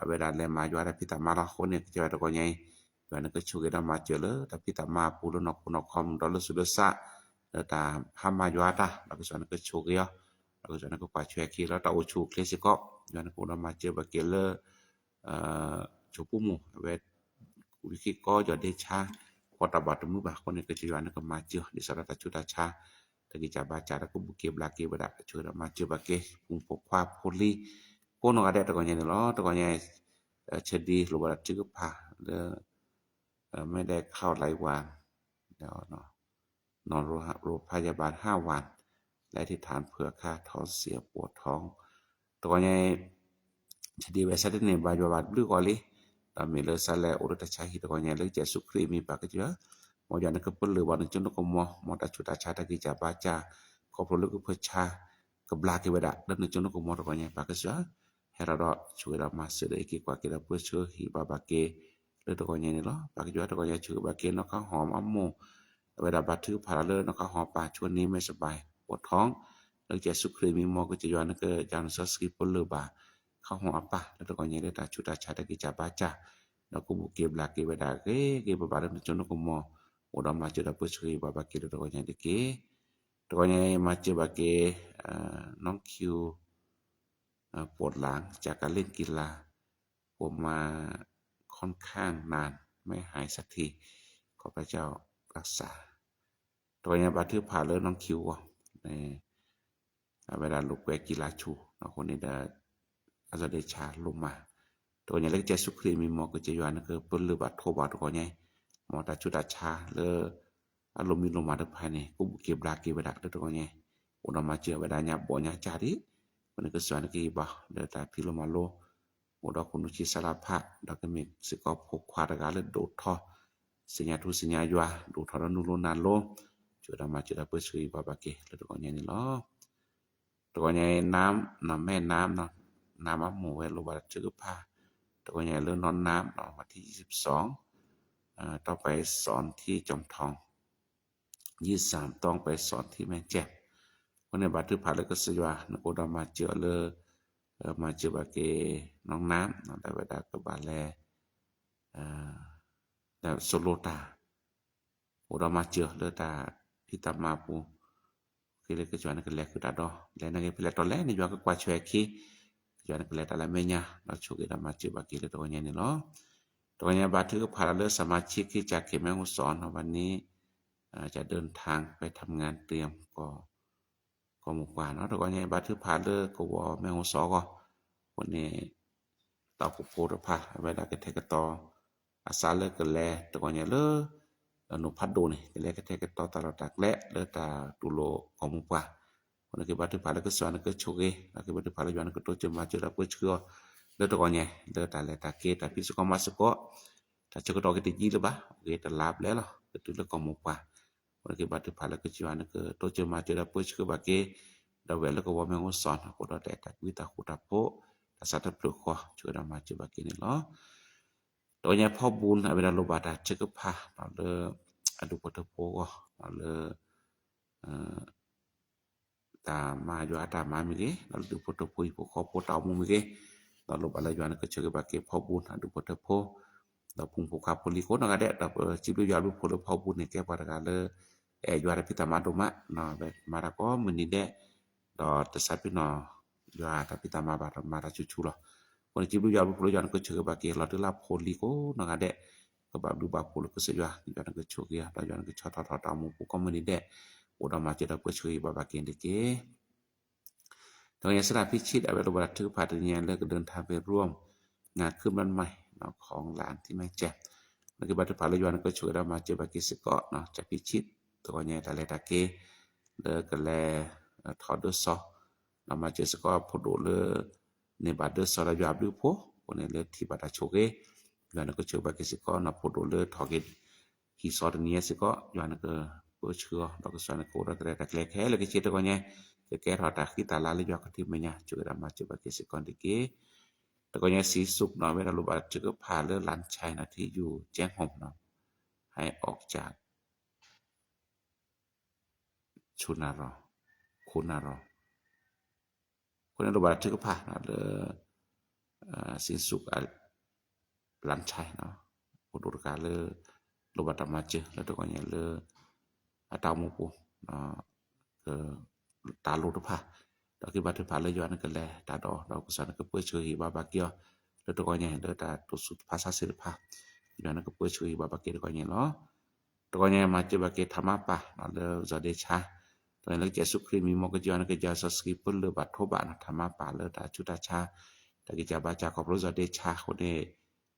အဝဲဒၣ်လဲၤမၤယွၤတၢ်ဖံးတၢ်မၤလီၤ. အဃိန့ၣ် ကစၢ်ယွၤတဂီၢ်ညါအံၤ ယွၤနကဆိၣ်ဂ့ၤဒီးမၤစၢၤလၢတၢ်ဖံးတၢ်မၤအပူၤလၢနီၢ်ခိနီၢ်ခီမ့ၢ်ဒီးလၢစူၢ်လၢစး လၢတၢ်ဟါမၤယွၤတၢ် ဒီးကစၢ်ယွၤနကဆိၣ်ဂ့ၤအီၤ ဒီးကစၢ်ယွၤနကကွၢ်ထွဲအခံလီၤ တၢ်အိၣ်ဆူၣ်အိၣ်ချ့စ့ၢ်ကီး ယွၤနကအိၣ်ဒီးမၤစၢၤဘၣ်က့ၤလၢ ဆိပူမိၢ် အဝဲ ဝံၤခံကီယီၢ်ဒ့ဆါ ဖီတၢ်ဘၣ်တမုာ်ဘၣ်အဃိန့ၣ် ကစၢ်ယွၤနကမၤစၢၤ ဒ်သိးဒီးတၢ်ဆူးတၢ်ဆါ တၢ်ဂံၢ်စၢ်ဘါစၢ်ဒီးကဘူၣ်က့ၤဘျါက့ၤဝဲဒၣ် ဆိၣ်ဂ့ၤဒီးမၤစၢၤဘၣ်က့ၤ ဖိမုၣ်ဖိခွါဖိလံၤ ကိးနီၢ်ဂၤဒဲးတဂီၢ်ညါန့ၣ်လီၤ. တဂီၢ်ညါ ဆၢဒံးလိၣ်ဘၣ်ဒီးထုကဖၣ်လၢ ไม่ได้เข้าหลายวัน นอนโรงพยาบาลห้าวัน และอธิษฐานเผื่อข้าท้องเสียปวดท้อง တဂီၢ်ညါ ဆၢဒံးဝဲဆၢဒံးန့ၣ် ဘၣ်ယွၤဘၣ်ဘျုးဂီၤလံ, ဒီးမ့ၢ်လၢဆါလဲၣ်အိၣ်လၢတၢ်ဆါဟံၣ်တဂီၢ်ညါ လၢကစၢ်ယ့ၣ်ၡူးခရံာ်အမံၤပၢ်ကစၢ်, မ်ယွၤနကပလၢၢ်ဘၣ်နကၠိနကမီၤ မ်တၢ်ဆူးတၢ်ဆါတၢ်ဂံၢ်စၢ်ဘါစၢ် ခီဖျိလၢကဖၢဆါ ကဘျါက့ၤဝဲဒၣ် လၢနကၠိနကမီၤတဂီၢ်ညါ ပၢ်ကစၢ် ဟဲထီၣ်ဒီးဆိၣ်ဂ့ၤဒီးမၤစၢၤဒီးဟ့ၣ်က့ၤကွၢ်က့ၤဒီးပၢဆှၢဟံၣ်ဘၣ်ဘၣ်က့ၤ လၢတဂီၢ်ညါန့ၣ်လီၤ. ပၢ်ကစၢ်တဂီၢ်ညါဆိၣ်ဂ့ၤဘၣ်က့ၤနီၢ်ခီဟီၣ်အမိၢ် အဝဲဒၣ်ဘါထုကဖၣ်လၢနီၢ်ခီဟီၣ်ပၢ် ချိန့မ့ၢ်စဘၢၣ် ပိာ်ထီၣ် လၢကစၢ်ယ့ၣ်ၡူးခရံာ်မံၤ မ်ကစၢ်ယွၤနကယၤနစီဆှံပလၢၢ်ဘၣ် ခီဟီၣ်အပၢ် လၢတဂီၢ်ညါလၢတၢ်ဆူးတၢ်ဆါတၢ်ဂံၢ်စၢ်ဘါစၢ် ဒီးကဘူၣ်က့ၤဘျါက့ၤဝဲဒၣ်ဂ့ၤဂ့ၤဘၣ်ဘၣ်လၢနကၠိနကမီၤ အိၣ်ဒီးမၤစၢၤဒီးပၢဆှၢဟံၣ်ဘၣ်ဘၣ်က့ၤလၢတဂီၢ်ညါတက့ၢ်. တဂီၢ်ညါမၤစၢၤဘၣ်က့ၤ น้องคิว ปวดหลังจากการเล่นกีฬา ปวดมาค่อนข้างนาน ไม่หายสักที ขอพระเจ้ารักษา တဂီၢ်ညါဘါထုကဖၣ်လၢနီၢ်ခံဝီၤ အဝဲဒၣ်လိာ်ကွဲကံလါဆူၣ် အဃိန့ၣ်ဒီး အစီၤဒ့ဆါလိၣ်မး တဂီၢ်ညါလၢကစၢ်ယ့ၣ်ၡူးခရံာ်မံၤ မ်ကစၢ်ယွၤနကပလၢၢ်ဘၣ်ထိၣ်ဘၣ်တဂီၢ်ညါ မ်တၢ်ဆူးတၢ်ဆါလၢ အလိၣ်မံလိၣ်မးတဖၣ်န့ၣ် ကဘူၣ်က့ၤဘျါက့ၤဝဲဒၣ်လၢတဂီၢ်ညါ အိၣ်ဒီးမၤစၢၤဝဲဒၣ်ညါဘီၣ်ညါကၢ်ဒံး အဃိန့ၣ်ကစၢ်ယွၤနကဟ့ၣ်ဘၣ် လၢတၢ်ဖံးလိမၤလိ အိၣ်ဒီးခိၣ်နူာ်ဆံးစါလၢဖး ဒီးကမ့ၢ်စ့ၢ်ကီးဖိခွါတဂၤလၢဒိၣ်ထီၣ် သ့ၣ်ညါထူသ့ၣ်ညါယွၤ ဒိၣ်ထီၣ်ဒီးနူလိနၤလိ ဆိၣ်ဂ့ၤဒီးမၤစၢၤဒီးပၢဆှၢဟံၣ်ဘၣ်ဘၣ်က့ၤလၢတဂီၢ်ညါန့ၣ်လီၤ. တဂီၢ်ညါ น้ำ နီၢ်မဲၢ် น้ำ နီၢ်မဲၢ်အမိၢ်ဝဲလိၣ်ဘၣ်တၢ်ထုကဖၣ် တဂီၢ်ညါလၢနီၢ် น้ำ နီၢ် วันที่ยี่สิบสอง ต้องไปสอนที่จอมทอง ยี่สิบสาม ต้องไปสอนที่แม่แจ่ม အဃိန့ၣ် ဘါထုကဖၣ်လၢကစၢ်ယွၤ နကအိၣ်ဒီးမၤစၢၤလၢ မၤစၢၤဘၣ်က့ၤ နီၢ် น้ำ နီၢ် ဒီးဝဲဒၣ်ကဘၣ်လဲၤ ဒီးစိၤလိတၢ် အိၣ်ဒီးမၤစၢၤလၢတၢ်ဖံးတၢ်မၤအပူၤ က့လၢကစၢ်ယွၤနကလဲၤဃုာ်တၢ်ဒီး လဲၤနဂ့ၤဖဲလဲၣ်တီလဲၣ်န့ၣ် ယွၤကကွၢ်ထွဲအခံ ကစၢ်ယွၤနကလဲၤတၢ်လၢမဲာ်ညါ ဒီးဆိၣ်ဂ့ၤဒီးမၤစၢၤဘၣ်က့ၤလၢတဂီၢ်ညါန့ၣ်လီၤ. တဂီၢ်ညါဘါထုကဖၣ်လၢ สมาชิกคริสตจักรเขตแม่ฮ่องสอน วันนี้ จะเดินทางไปทำงานเตรียมก่อ กองหมูป่า เนาะ တဂီၢ်ညါဘါထုကဖၣ်လၢကဝီၤမဲၣ်ဟိၣ်စီၤအဂီၢ် အဃိန့ၣ် တၢ်အိၣ်ဖှိၣ်ဖိတဖၣ် အဝဲဒၣ်ကထဲကတီၤ အစးလၢကလဲၤတဂီၢ်ညါလၢ နိၣ်ဖးဒိၣ်န့ၣ် ကလဲၤကထဲကတီၤတၢ်လီၢ်တၢ်ကျဲလၢတၢ်တူၢ်လိာ်ကီၢ်မိၢ်ပှၢ် အဃိန့ၣ်က့ၤဘါထုကဖၣ်လၢကစၢ်ယွၤနကဆိၣ်ဂ့ၤ ဒီးက့ၤဘါထုကဖၣ်လၢယွၤနကတိစၢၤမၤစၢၤဒီးပၢဆှၢအီၤ လၢတဂီၤညါ လၢတၢ်လဲၤတၢ်က့ၤ တၢ်ဖံးစ့ၢ်ကီးမၤစ့ၢ်ကီး တၢ်ဆၢကတီၢ်က့ၤတယံာ်လၢၤဘၣ်, အိၣ်က့ၤတလါဘျဲၣ်လီၤ ကတုၤလၢကီၢ်မိၢ်ပှၢ်, အဃိန့ၣ်က့ၤဘါထုကဖၣ်လၢကစၢ်ယွၤန့ၣ် ကတိစၢၤမၤစၢၤဒီးပၢဆှၢဘၣ်က့ၤ, ဒီးဝဲလၢကဝီၤမ့ၢ်အိၣ်စီၤန့ၣ် အိၣ်ဒီးတၢ်အဲၣ်တၢ်ကွံတၢ်ဃူတၢ်ဖိး, တၢ်ဆါတဖျၢၣ်ဃီ ဆၢကဒီးမၤစၢၤဘၣ်က့ၤန့ၣ်လီၤ. တဂီၤညါဖီဘူၣ်န့ၣ် အဝဲဒၣ်လိၣ်ဘၣ်တၢ်ထုကဖၣ်လၢ အဒူၣ်ဖိထၢဖိအဂီၢ် လၢ တၢ်မၤယွၤအတၢ်မၤမ့ၢ်ဂ့ၤ, ဒီးလၢဒူၣ်ဖိထၢဖိဟံၣ်ဖိဃီဖိတၢ်အိၣ်မူမ့ၢ်ဂ့ၤ, ဒီးလိၣ်ဘၣ်လၢယွၤန့ၣ်ကဆၢဂ့ၤဘၣ်က့ၤဖီဘူၣ်န့ၣ် အဒူၣ်ဖိထၢဖိ, ဒီးဖိမုၣ်ဖိခွါဖိလံၤကိးနီၢ်ဂၤဒဲး, ဒီးပစံးဘျုးယွၤဘျုးဖှိၣ်လၢဖီဘူၣ်န့ၣ် ကဲပှၤတဂၤလၢ အဲၣ်ယွၤတၢ်ဖံးတၢ်မၤဒိၣ်မး, ဝဲမၤတၢ်ကိးမုၢ်နံၤဒဲး, ဒီးတစးပ့ၤနီၣ် ယွၤတၢ်ဖံးတၢ်မၤဘၣ်ဒီးမၤတၢ်ဆူၣ်ဆူၣ်လီၤ. အဃိန့ၣ်စံးဘျုးယွၤဘျုးဖှိၣ်လၢယွၤန့ၣ်ကဆၢဂ့ၤဘၣ်က့ၤလီၤတံၢ်လၢဖိလံၤကိးနီၢ်ဂၤဒဲး, ကဘၣ်ဘျုးဘၣ်ဖှိၣ်လၢကစၢ်ယွၤ, ယွၤန့ၣ်ကဆိၣ်ဂ့ၤအီၤ ဒီးယွၤန့ၣ်ကဆီထီၣ်ထီထီၣ်တၢ်အိၣ်မူပူၤကိးမုၢ်နံၤဒဲး, အိၣ်ဒီးမၤစၢၤဒီးပၢဆှၢဂ့ၤဘၣ်ဘၣ်က့ၤန့ၣ်တက့ၢ်. တဂီၤညါစးထီၣ်ဖဲဆံး အဝဲလိၣ်ဘၣ်တၢ်ထုကဖၣ်တနံၤညါလၢကဒိးနထါဖဲရိၣ် ငါးခုဘးမး ของหลานที่ไม่แจ่ม, လၢက့ၤဘါထုကဖၣ်လၢယွၤန့ၣ်ကဆိၣ်ဂ့ၤဒီးမၤစၢၤဘၣ်က့ၤစ့ၢ်ကီး, စးဖဲဆံး တဂီၤညါတၢ်လဲၤတၢ်က့ၤ လၢကလဲၤ ထီၣ်ဒၢစီၤ, ဒီးမၤစၢၤစ့ၢ်ကီးဖိဒိၣ်လၢ န့ၢ်ဘၣ်ဒၢစီၤဒီးယွၤဘျုးဖှိၣ်, အဃိန့ၣ်လၢထံၣ်ဘၣ်တၢ်ဆိၣ်ဂ့ၤ, ယွၤန့ၣ်ကဆိၣ်ဂ့ၤဘၣ်က့ၤစ့ၢ်ကီး ဖိဒိၣ်လၢထီၣ်က့ၤ ဟံၣ်စီၤတနံၤညါစ့ၢ်ကီး ယွၤန့ၣ်ကပၢဆှၢအီၤ ဒီးကစၢ်န့ၣ်ကအိၣ်ဒီးတၢ်ရဲၣ်တၢ်ကျဲၤခဲလၢာ်ခဲဆ့တဂီၤညါ, ကကဲထီၣ်တၢ်ဃံတၢ်လၤလၢယွၤခီၣ်ထံးမဲာ်ညါ ဆိၣ်ဂ့ၤဒီးမၤစၢၤဘၣ်က့ၤစ့ၢ်ကီးန့ၣ်တက့ၢ်. တဂီၤညါစံးစူးနီၤ ဝဲဒၣ်လိၣ်ဘၣ်ထုကဖၣ်လၢ หลานชายနီၤ ที่อยู่แจ้งหงส์နီၤ ให้ออกจาก ชนรอ คนรอ အဃိန့ၣ်လိၣ်ဘၣ်ထုကဖၣ်လၢ စံးစူး หลานชายနီၤ ဖိဒိၣ်တဂၤလၢ လိၣ်ဘၣ်တၢ်မၤစၢၤလၢတဂီၤညါလၢ အတၢ်အိၣ်မူပူၤ တၢ်လိၣ်တဖၣ်, ဒီးက့ၤဘါထုကဖၣ်လၢယွၤန့ၣ်ကလဲၤတၢ်ဒီး ဒီးကစၢ်န့ၣ်ကပၢဆှၢဟ့ၣ်ဘၣ်ဘၣ်က့ၤအီၤ လၢတဂီၤညါလၢတၢ်တိာ်ဆူၣ်တဖၣ်ဆါစ့ၢ်တဖၣ်, ယွၤန့ၣ်ကပၢဆှၢဟ့ၣ်ဘၣ်ဘၣ်က့ၤတဂီၤညါလီၤ. တဂီၤညါမၤစၢၤဘၣ်က့ၤထးမါပၢ်လၢ စီၤဒ့ဆါ, တဂီၤညါလၢကစၢ်ယ့ၣ်ၡူးခရံာ်မံၤ မ်ကစၢ်ယွၤန့ၣ်ကယၤစီဆှံပလၢၢ်ဘၣ်ထိးဘၣ်နီၤ ထးမါပၢ်လၢတၢ်ဆူးတၢ်ဆါ, တၢ်ဂံၢ်စၢ်ဘါစၢ်ခီဖျိစီၤဒ့ဆါအဃိန့ၣ်,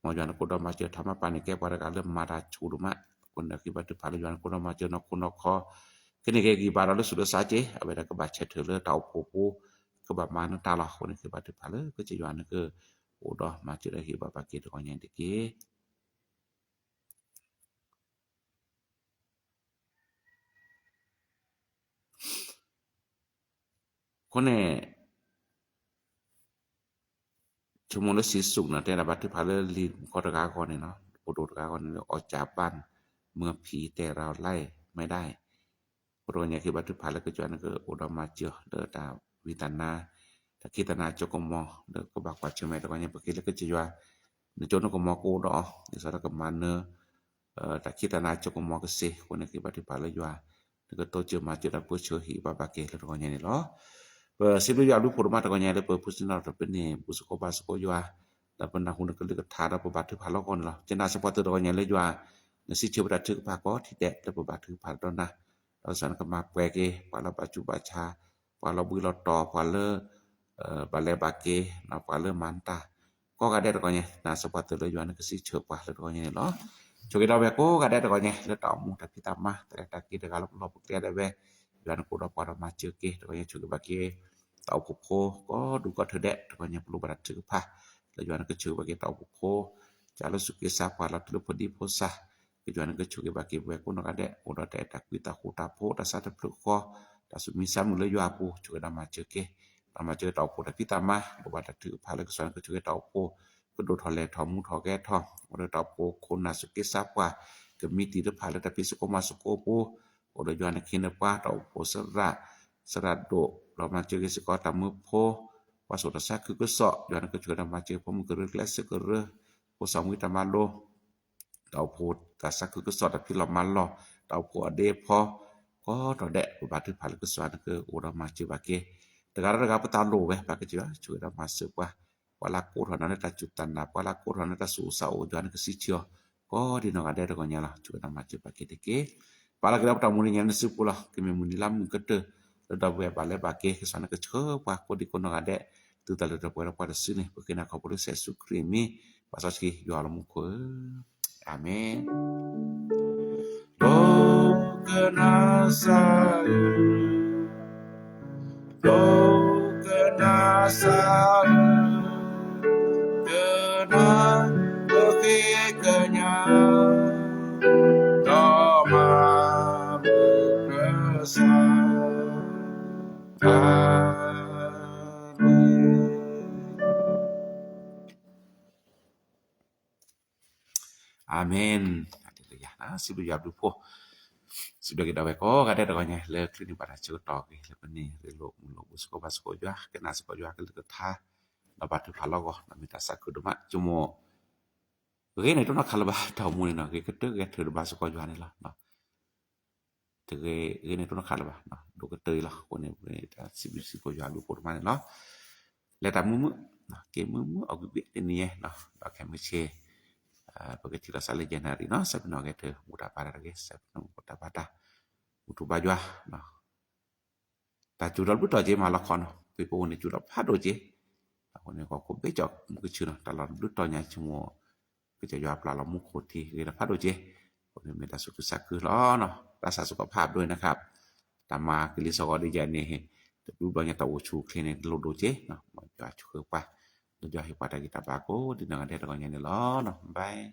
မ်ယွၤန့ၣ်ကအိၣ်ဒီးမၤစၢၤထးမါပၢ်န့ၣ် ကဲပှၤတဂၤလၢမၤတၢ်ဆူၣ်ဒိၣ်မး, အဃိန့ၣ်က့ၤဘါထုကဖၣ်လၢယွၤန့ၣ်ကအိၣ်ဒီးမၤစၢၤနီၢ်ခိနီၢ်ခီ, ကန့ၢ်က့ၤဂံၢ်ဘါဒီးလၢဆူးလၢစါက့ၤ အဝဲဒၣ်ကဘၣ်ဆဲးထၢၣ်လၢတၢ်အိၣ်ဖှိၣ်ပူၤ, ကဘၣ်မၤနၢၤတၢ်လီၤ. အဃိန့ၣ်က့ၤဘါထုကဖၣ်လၢကစၢ်ယွၤန့ၣ်က အိၣ်ဒီးမၤစၢၤဒီးဟ့ၣ်ဘၣ်ဘၣ်က့ၤတဂီၤညါတက့ၢ်. အဃိန့ၣ် ဆိကမိၣ်လၢစံးစူးနီၤ တဲဒၣ်ဘါထုကဖၣ်လၢလံာ်မူကီၢ်တဂၤအဂီၢ်န့ၣ်လီၤ, ဖိဒိၣ်တဂၤအဂီၢ်န့ၣ်လၢ ออกจากบ้านเมื่อผีแต่เราไล่ไม่ได้, အဃိတဂီၤညါက့ၤဘါထုကဖၣ်လၢကစၢ်ယွၤန့ၣ်ကအိၣ်ဒီးမၤစၢၤလၢတၢ်ဝံတၢ်နါ, တၢ်ခံးတၢ်နါစိကမီၤ လၢကဘၣ်ကွၢ်ဆၢၣ်မဲာ်တဂီၤညါ ပဃ့လၢကစၢ်ယွၤ, နစိနကမီၤကအိၣ်ဒီးအီၤ ဒ်သိးဒီးကမၤနၢၤ တၢ်ခံးတၢ်နါစိကမီၤကစ့ၢ် အဃိန့ၣ်က့ၤဘါထုကဖၣ်လၢယွၤ နကတိစၢၤမၤစၢၤဒီးပၢဆှၢဟ့ၣ်ဘၣ်ဘၣ်က့ၤလၢတဂီၤညါန့ၣ်လီၤ. ပစံးဘျုးယွၤဘျုးဖှိၣ်ဒိၣ်မးတဂီၤညါလၢပဖုစံနီၣ်ထီၣ်ပန့ၢ် ဘူၣ်စ့ၢ်ကီးဘါစ့ၢ်ကီးယွၤ, ဒီးပနၢ်ဟူနကလုၢ်ကထါဒီးပဘါထုကဖၣ်လီၤကီၢ်န့ၣ်လီၤ. ကနၣ်စ့ၢ်ပှၤသုးတဂီၤညါလၢယွၤ, နစံးဆၢဝဲဒၣ်ထုကဖၣ်ကိးထံၣ်ဒဲးလၢပဘါထုကဖၣ်ဒီးနၤ, ဒီးကစၢ်နကမၤပှဲၤက့ၤ ပှၤလၢဘၣ်ဆူးဘၣ်ဆါ, ပှၤလၢဘှံးလီၤတီၤ, ပှၤလၢ ဘၣ်လဲၤဘၣ်က့ၤ, ပှၤလၢမၤနၢၤတၢ် ကိးဂၤဒဲးတဂီၤညါ, နၢ်စ့ၢ်ပှၤသုးလၢယွၤနကစံးဆၢပှၤလၢတဂီၤညါန့ၣ်လီၤ. ဆိၣ်ဂ့ၤဒီးဝဲကိးဂၤဒဲးတဂီၤညါ လၢတၢ်အိၣ်မူတၢ်ဖံးတၢ်မၤ တၢ်ရဲၣ်တၢ်ကျဲၤတဂၤလၢပလီၢ်ပကျဲဒၣ်ဝဲ, ယွၤနကအိၣ်ဒီးပှၤဒီးမၤစၢၤက့ၤ တဂီၤညါဆိၣ်ဂ့ၤဘၣ်က့ၤ တၢ်အိၣ်ဖှိၣ်ဖိ ကိးဒူၣ်ကိးထၢၣ်ဒဲး တဂီၤညါပလိၣ်ဘၣ်တၢ်ထုကဖၣ် လၢယွၤနကဆိၣ်ဂ့ၤဘၣ်က့ၤတၢ်အိၣ်ဖှိၣ်ဖိ ကၢ်လၢစူၢ်က့ၤစါပှၤလီၤတုၤလၢဖိဒံဖိစၢ်, ကစၢ်ယွၤနကဆိၣ်ဂ့ၤဘၣ်က့ၤပဝဲကိးနီၢ်ဂၤဒဲး အိၣ်ဒီးတၢ်အဲၣ်တၢ်ကွံတၢ်ဃူတၢ်ဖိး တၢ်ဆါတဖျၢၣ်ဃီ, တၢ်ဆူးမံဆါမုာ်လၢယွၤအပူၤ ဆိၣ်ဂ့ၤဒီးမၤစၢၤက့ၤ, ဒီးမၤစၢၤတၢ်အိၣ်ဖှိၣ်တၢ်ဖံးတၢ်မၤ လိၣ်ဘၣ်တၢ်ထုကဖၣ်လၢကစၢ်ယွၤနကဆိၣ်ဂ့ၤတၢ်အိၣ်ဖှိၣ် ကဒိၣ်ထီၣ်လဲၤထီၣ်မူထီၣ်ဂဲၤထီၣ် အိၣ်ဒီးတၢ်အိၣ်ဖှိၣ်ခိၣ်နၢ်စူၢ်က့ၤစါပှၤ ကမံးတံာ်တဖၣ်လၢတၢ်ဖံးစ့ၢ်ကီးမၤစ့ၢ်ကီးအပူၤ, အိၣ်ဒီးယွၤနခ့နပှၤ တၢ်အိၣ်ဖှိၣ်စရၣ် စရၣ်ဒိၣ် ဒီးမၤစၢၤက့ၤစ့ၢ်ကီးတၢ်မၢဖိ ပှၤစိာ်တၢ်ဆါခုကစီၣ် ယွၤနကဆိၣ်ဂ့ၤဒီးမၤစၢၤ ဖိမုၣ်ကရၢ ကျဲးစၢးကရၢ ဖိစီၤမှံတၢ်မၤလိ တၢ်အိၣ်ဖှိၣ်တၢ်ဆါခုကစီၣ် တၢ်ဖံးလီၤမၤလီၤ တၢ်အိၣ်ဖှိၣ်အဒ့အဖီ ကိးထီၣ်ဒဲး ပဘါထုကဖၣ်လၢကစၢ်ယွၤနကအိၣ်ဒီးမၤစၢၤဘၣ်က့ၤ တဂၤဒီးတဂၤပတၢ်လိၣ်ဝဲ ပကစၢ်ယွၤဆိၣ်ဂ့ၤဒီးမၤစၢၤပှၤ ပှၤလၢကိးထီၣ်နၤလၢတၢ်စူၢ်တၢ်နာ် ပှၤလၢကိးထီၣ်နၤလၢတၢ်သူၣ်အိၣ်သးအိၣ် ယွၤနကစံးဆၢအီၤ ကိးဒံးနီၢ်ဂၤဒဲးတဂီၤညါလီၤ ဆိၣ်ဂ့ၤဒီးမၤစၢၤဘၣ်က့ၤတက့ၢ်. ပာ်လီၤက့ၤဒီးပတၢ်အိၣ်မူလၢညါလၢနစုပူၤလီၤ ကမ့ၢ်မုၢ်နံၤလါမုၢ်ကတၢၢ် လၢဒီပုၢ်ဝဲၢ်ဘၣ်လဲၤဘၣ်က့ၤ ကစၢ်နကဆှၢပှၤကိးဒံးကိးနီၢ်ဂၤဒဲး တုၤတၢ်လၢတပှဲၤဒီးပှၤတစုန့ၣ် ပဃ့နၤခီဖျိလၢကစၢ်ယ့ၣ်ၡူးခရံာ်အမံၤ ပၢ်စီဆှံယွၤလၢမူခိၣ်ဧၢ အၤမ့ၣ်. ဒိကနၣ်စၢ်ဧၢ, ဒိကနၣ်စၢ်ဧၢ, မ့ၢ်, စံးဘျုးယွၤဘျုးဖှိၣ်, စံးဘျုးက့ၤဒီးဝဲကိးဂၤဒဲးတဂီၤညါ လၢချ့န့ၢ်ဘၣ်တၢ်ဆၢကတီၢ်အဂ့ၤ လၢပန့ၢ်ရ့လိာ်မုာ်လိာ်ဘၣ်စ့ၢ်ကီးဘၣ်စ့ၢ်ကီးယွၤ ကနၣ်စ့ၢ်ကီးယွၤကလုၢ်ကထါ, ဒီးဘါထုကဖၣ်လီၤဂီၤ ဒီးမ့ၢ်တၢ်သးခုဒိၣ်မး ဆိကမိၣ် ဂ့ၤန့ၢ်တနီၤခးလၢၤဘၣ် တၢ်အိၣ်မူန့ၣ်နီၤ ဂ့ၤကတၢၢ်ဂ့ၤထုးဒီးဘါစ့ၢ်ကီးယွၤန့ၣ်လီၤ. တဂ့ၤဂ့ၤန့ၢ်တနီၤခးလၢၤဘၣ် ဒိၣ်ကတၢၢ်အံၤလီၤ. အဃိန့ၣ် ပတၢ်စံးဘျုးစံးဖှိၣ်ယွၤဘျုးဖှိၣ်ဒိၣ်မးန့ၣ်လီၤ. လဲၤတၢ်မုာ်မုာ်, က့ၤမုာ်မုာ်အီၣ်ကွံာ်ကွံာ်တနံၤညါ, ဒီးခဲမုၢ်ဆ့ၣ် ပကထံၣ်လိာ်သးလၢယဲၢ်နၣ်ရံၣ်နီၤ ဆၢဖှိၣ်နီၤဂဲၤထၢၣ် ဘူၣ်တၢ်ဘါတၢ်တဂ့ၤ ဆၢဖှိၣ်နီၤဘူၣ်တၢ်ဘါတၢ်, ဘူၣ်ထူဘါယွၤ တၢ်စူၤဒီးဘျုးတီၢ်က့ၤမးလီၤခီနီၤ ဖဲပအိၣ်န့ၣ်စူၤဒီးဖးဒိၣ်က့ၤ, အဃိန့ၣ် ကီၢ်ခိၣ်ဘ့ၣ်ကၠီၣ်မုၢ်ကဆူၣ်နီၤ တၢ်လီၢ်ဘျုးတီၢ်ညါဆိကမိၣ် ကစၢ်ယွၤပျၢ်လီၤမူခိၣ်ထံးဂ့ၤဒီးဖးဒိၣ်က့ၤ, အဃိန့ၣ်မ့ၢ်တၢ်သူၣ်ခုသးခုလီၤနီၤ တၢ်သးစူၤကီးဖးဒိၣ်န့ၣ်ခါ, တၢ်မၤကလံၤစ့ၢ်ကီးဒ်ယဲန့ၣ်, တဘျုးဘျီညါတၢ်အိၣ်ဆူၣ်အိၣ်ချ့န့ၣ် လိၣ်ဒိၣ်က့ၤ, မ်ယွၤဆိၣ်ဂ့ၤပှၤ, ဒီးယွၤဟ့ၣ်ပှၤတၢ်ဂံၢ်တၢ်ဘါကိးဒ်နီၢ်ဂၤဒဲးတဂီၤညါန့ၣ်လီၤ. ဘၣ်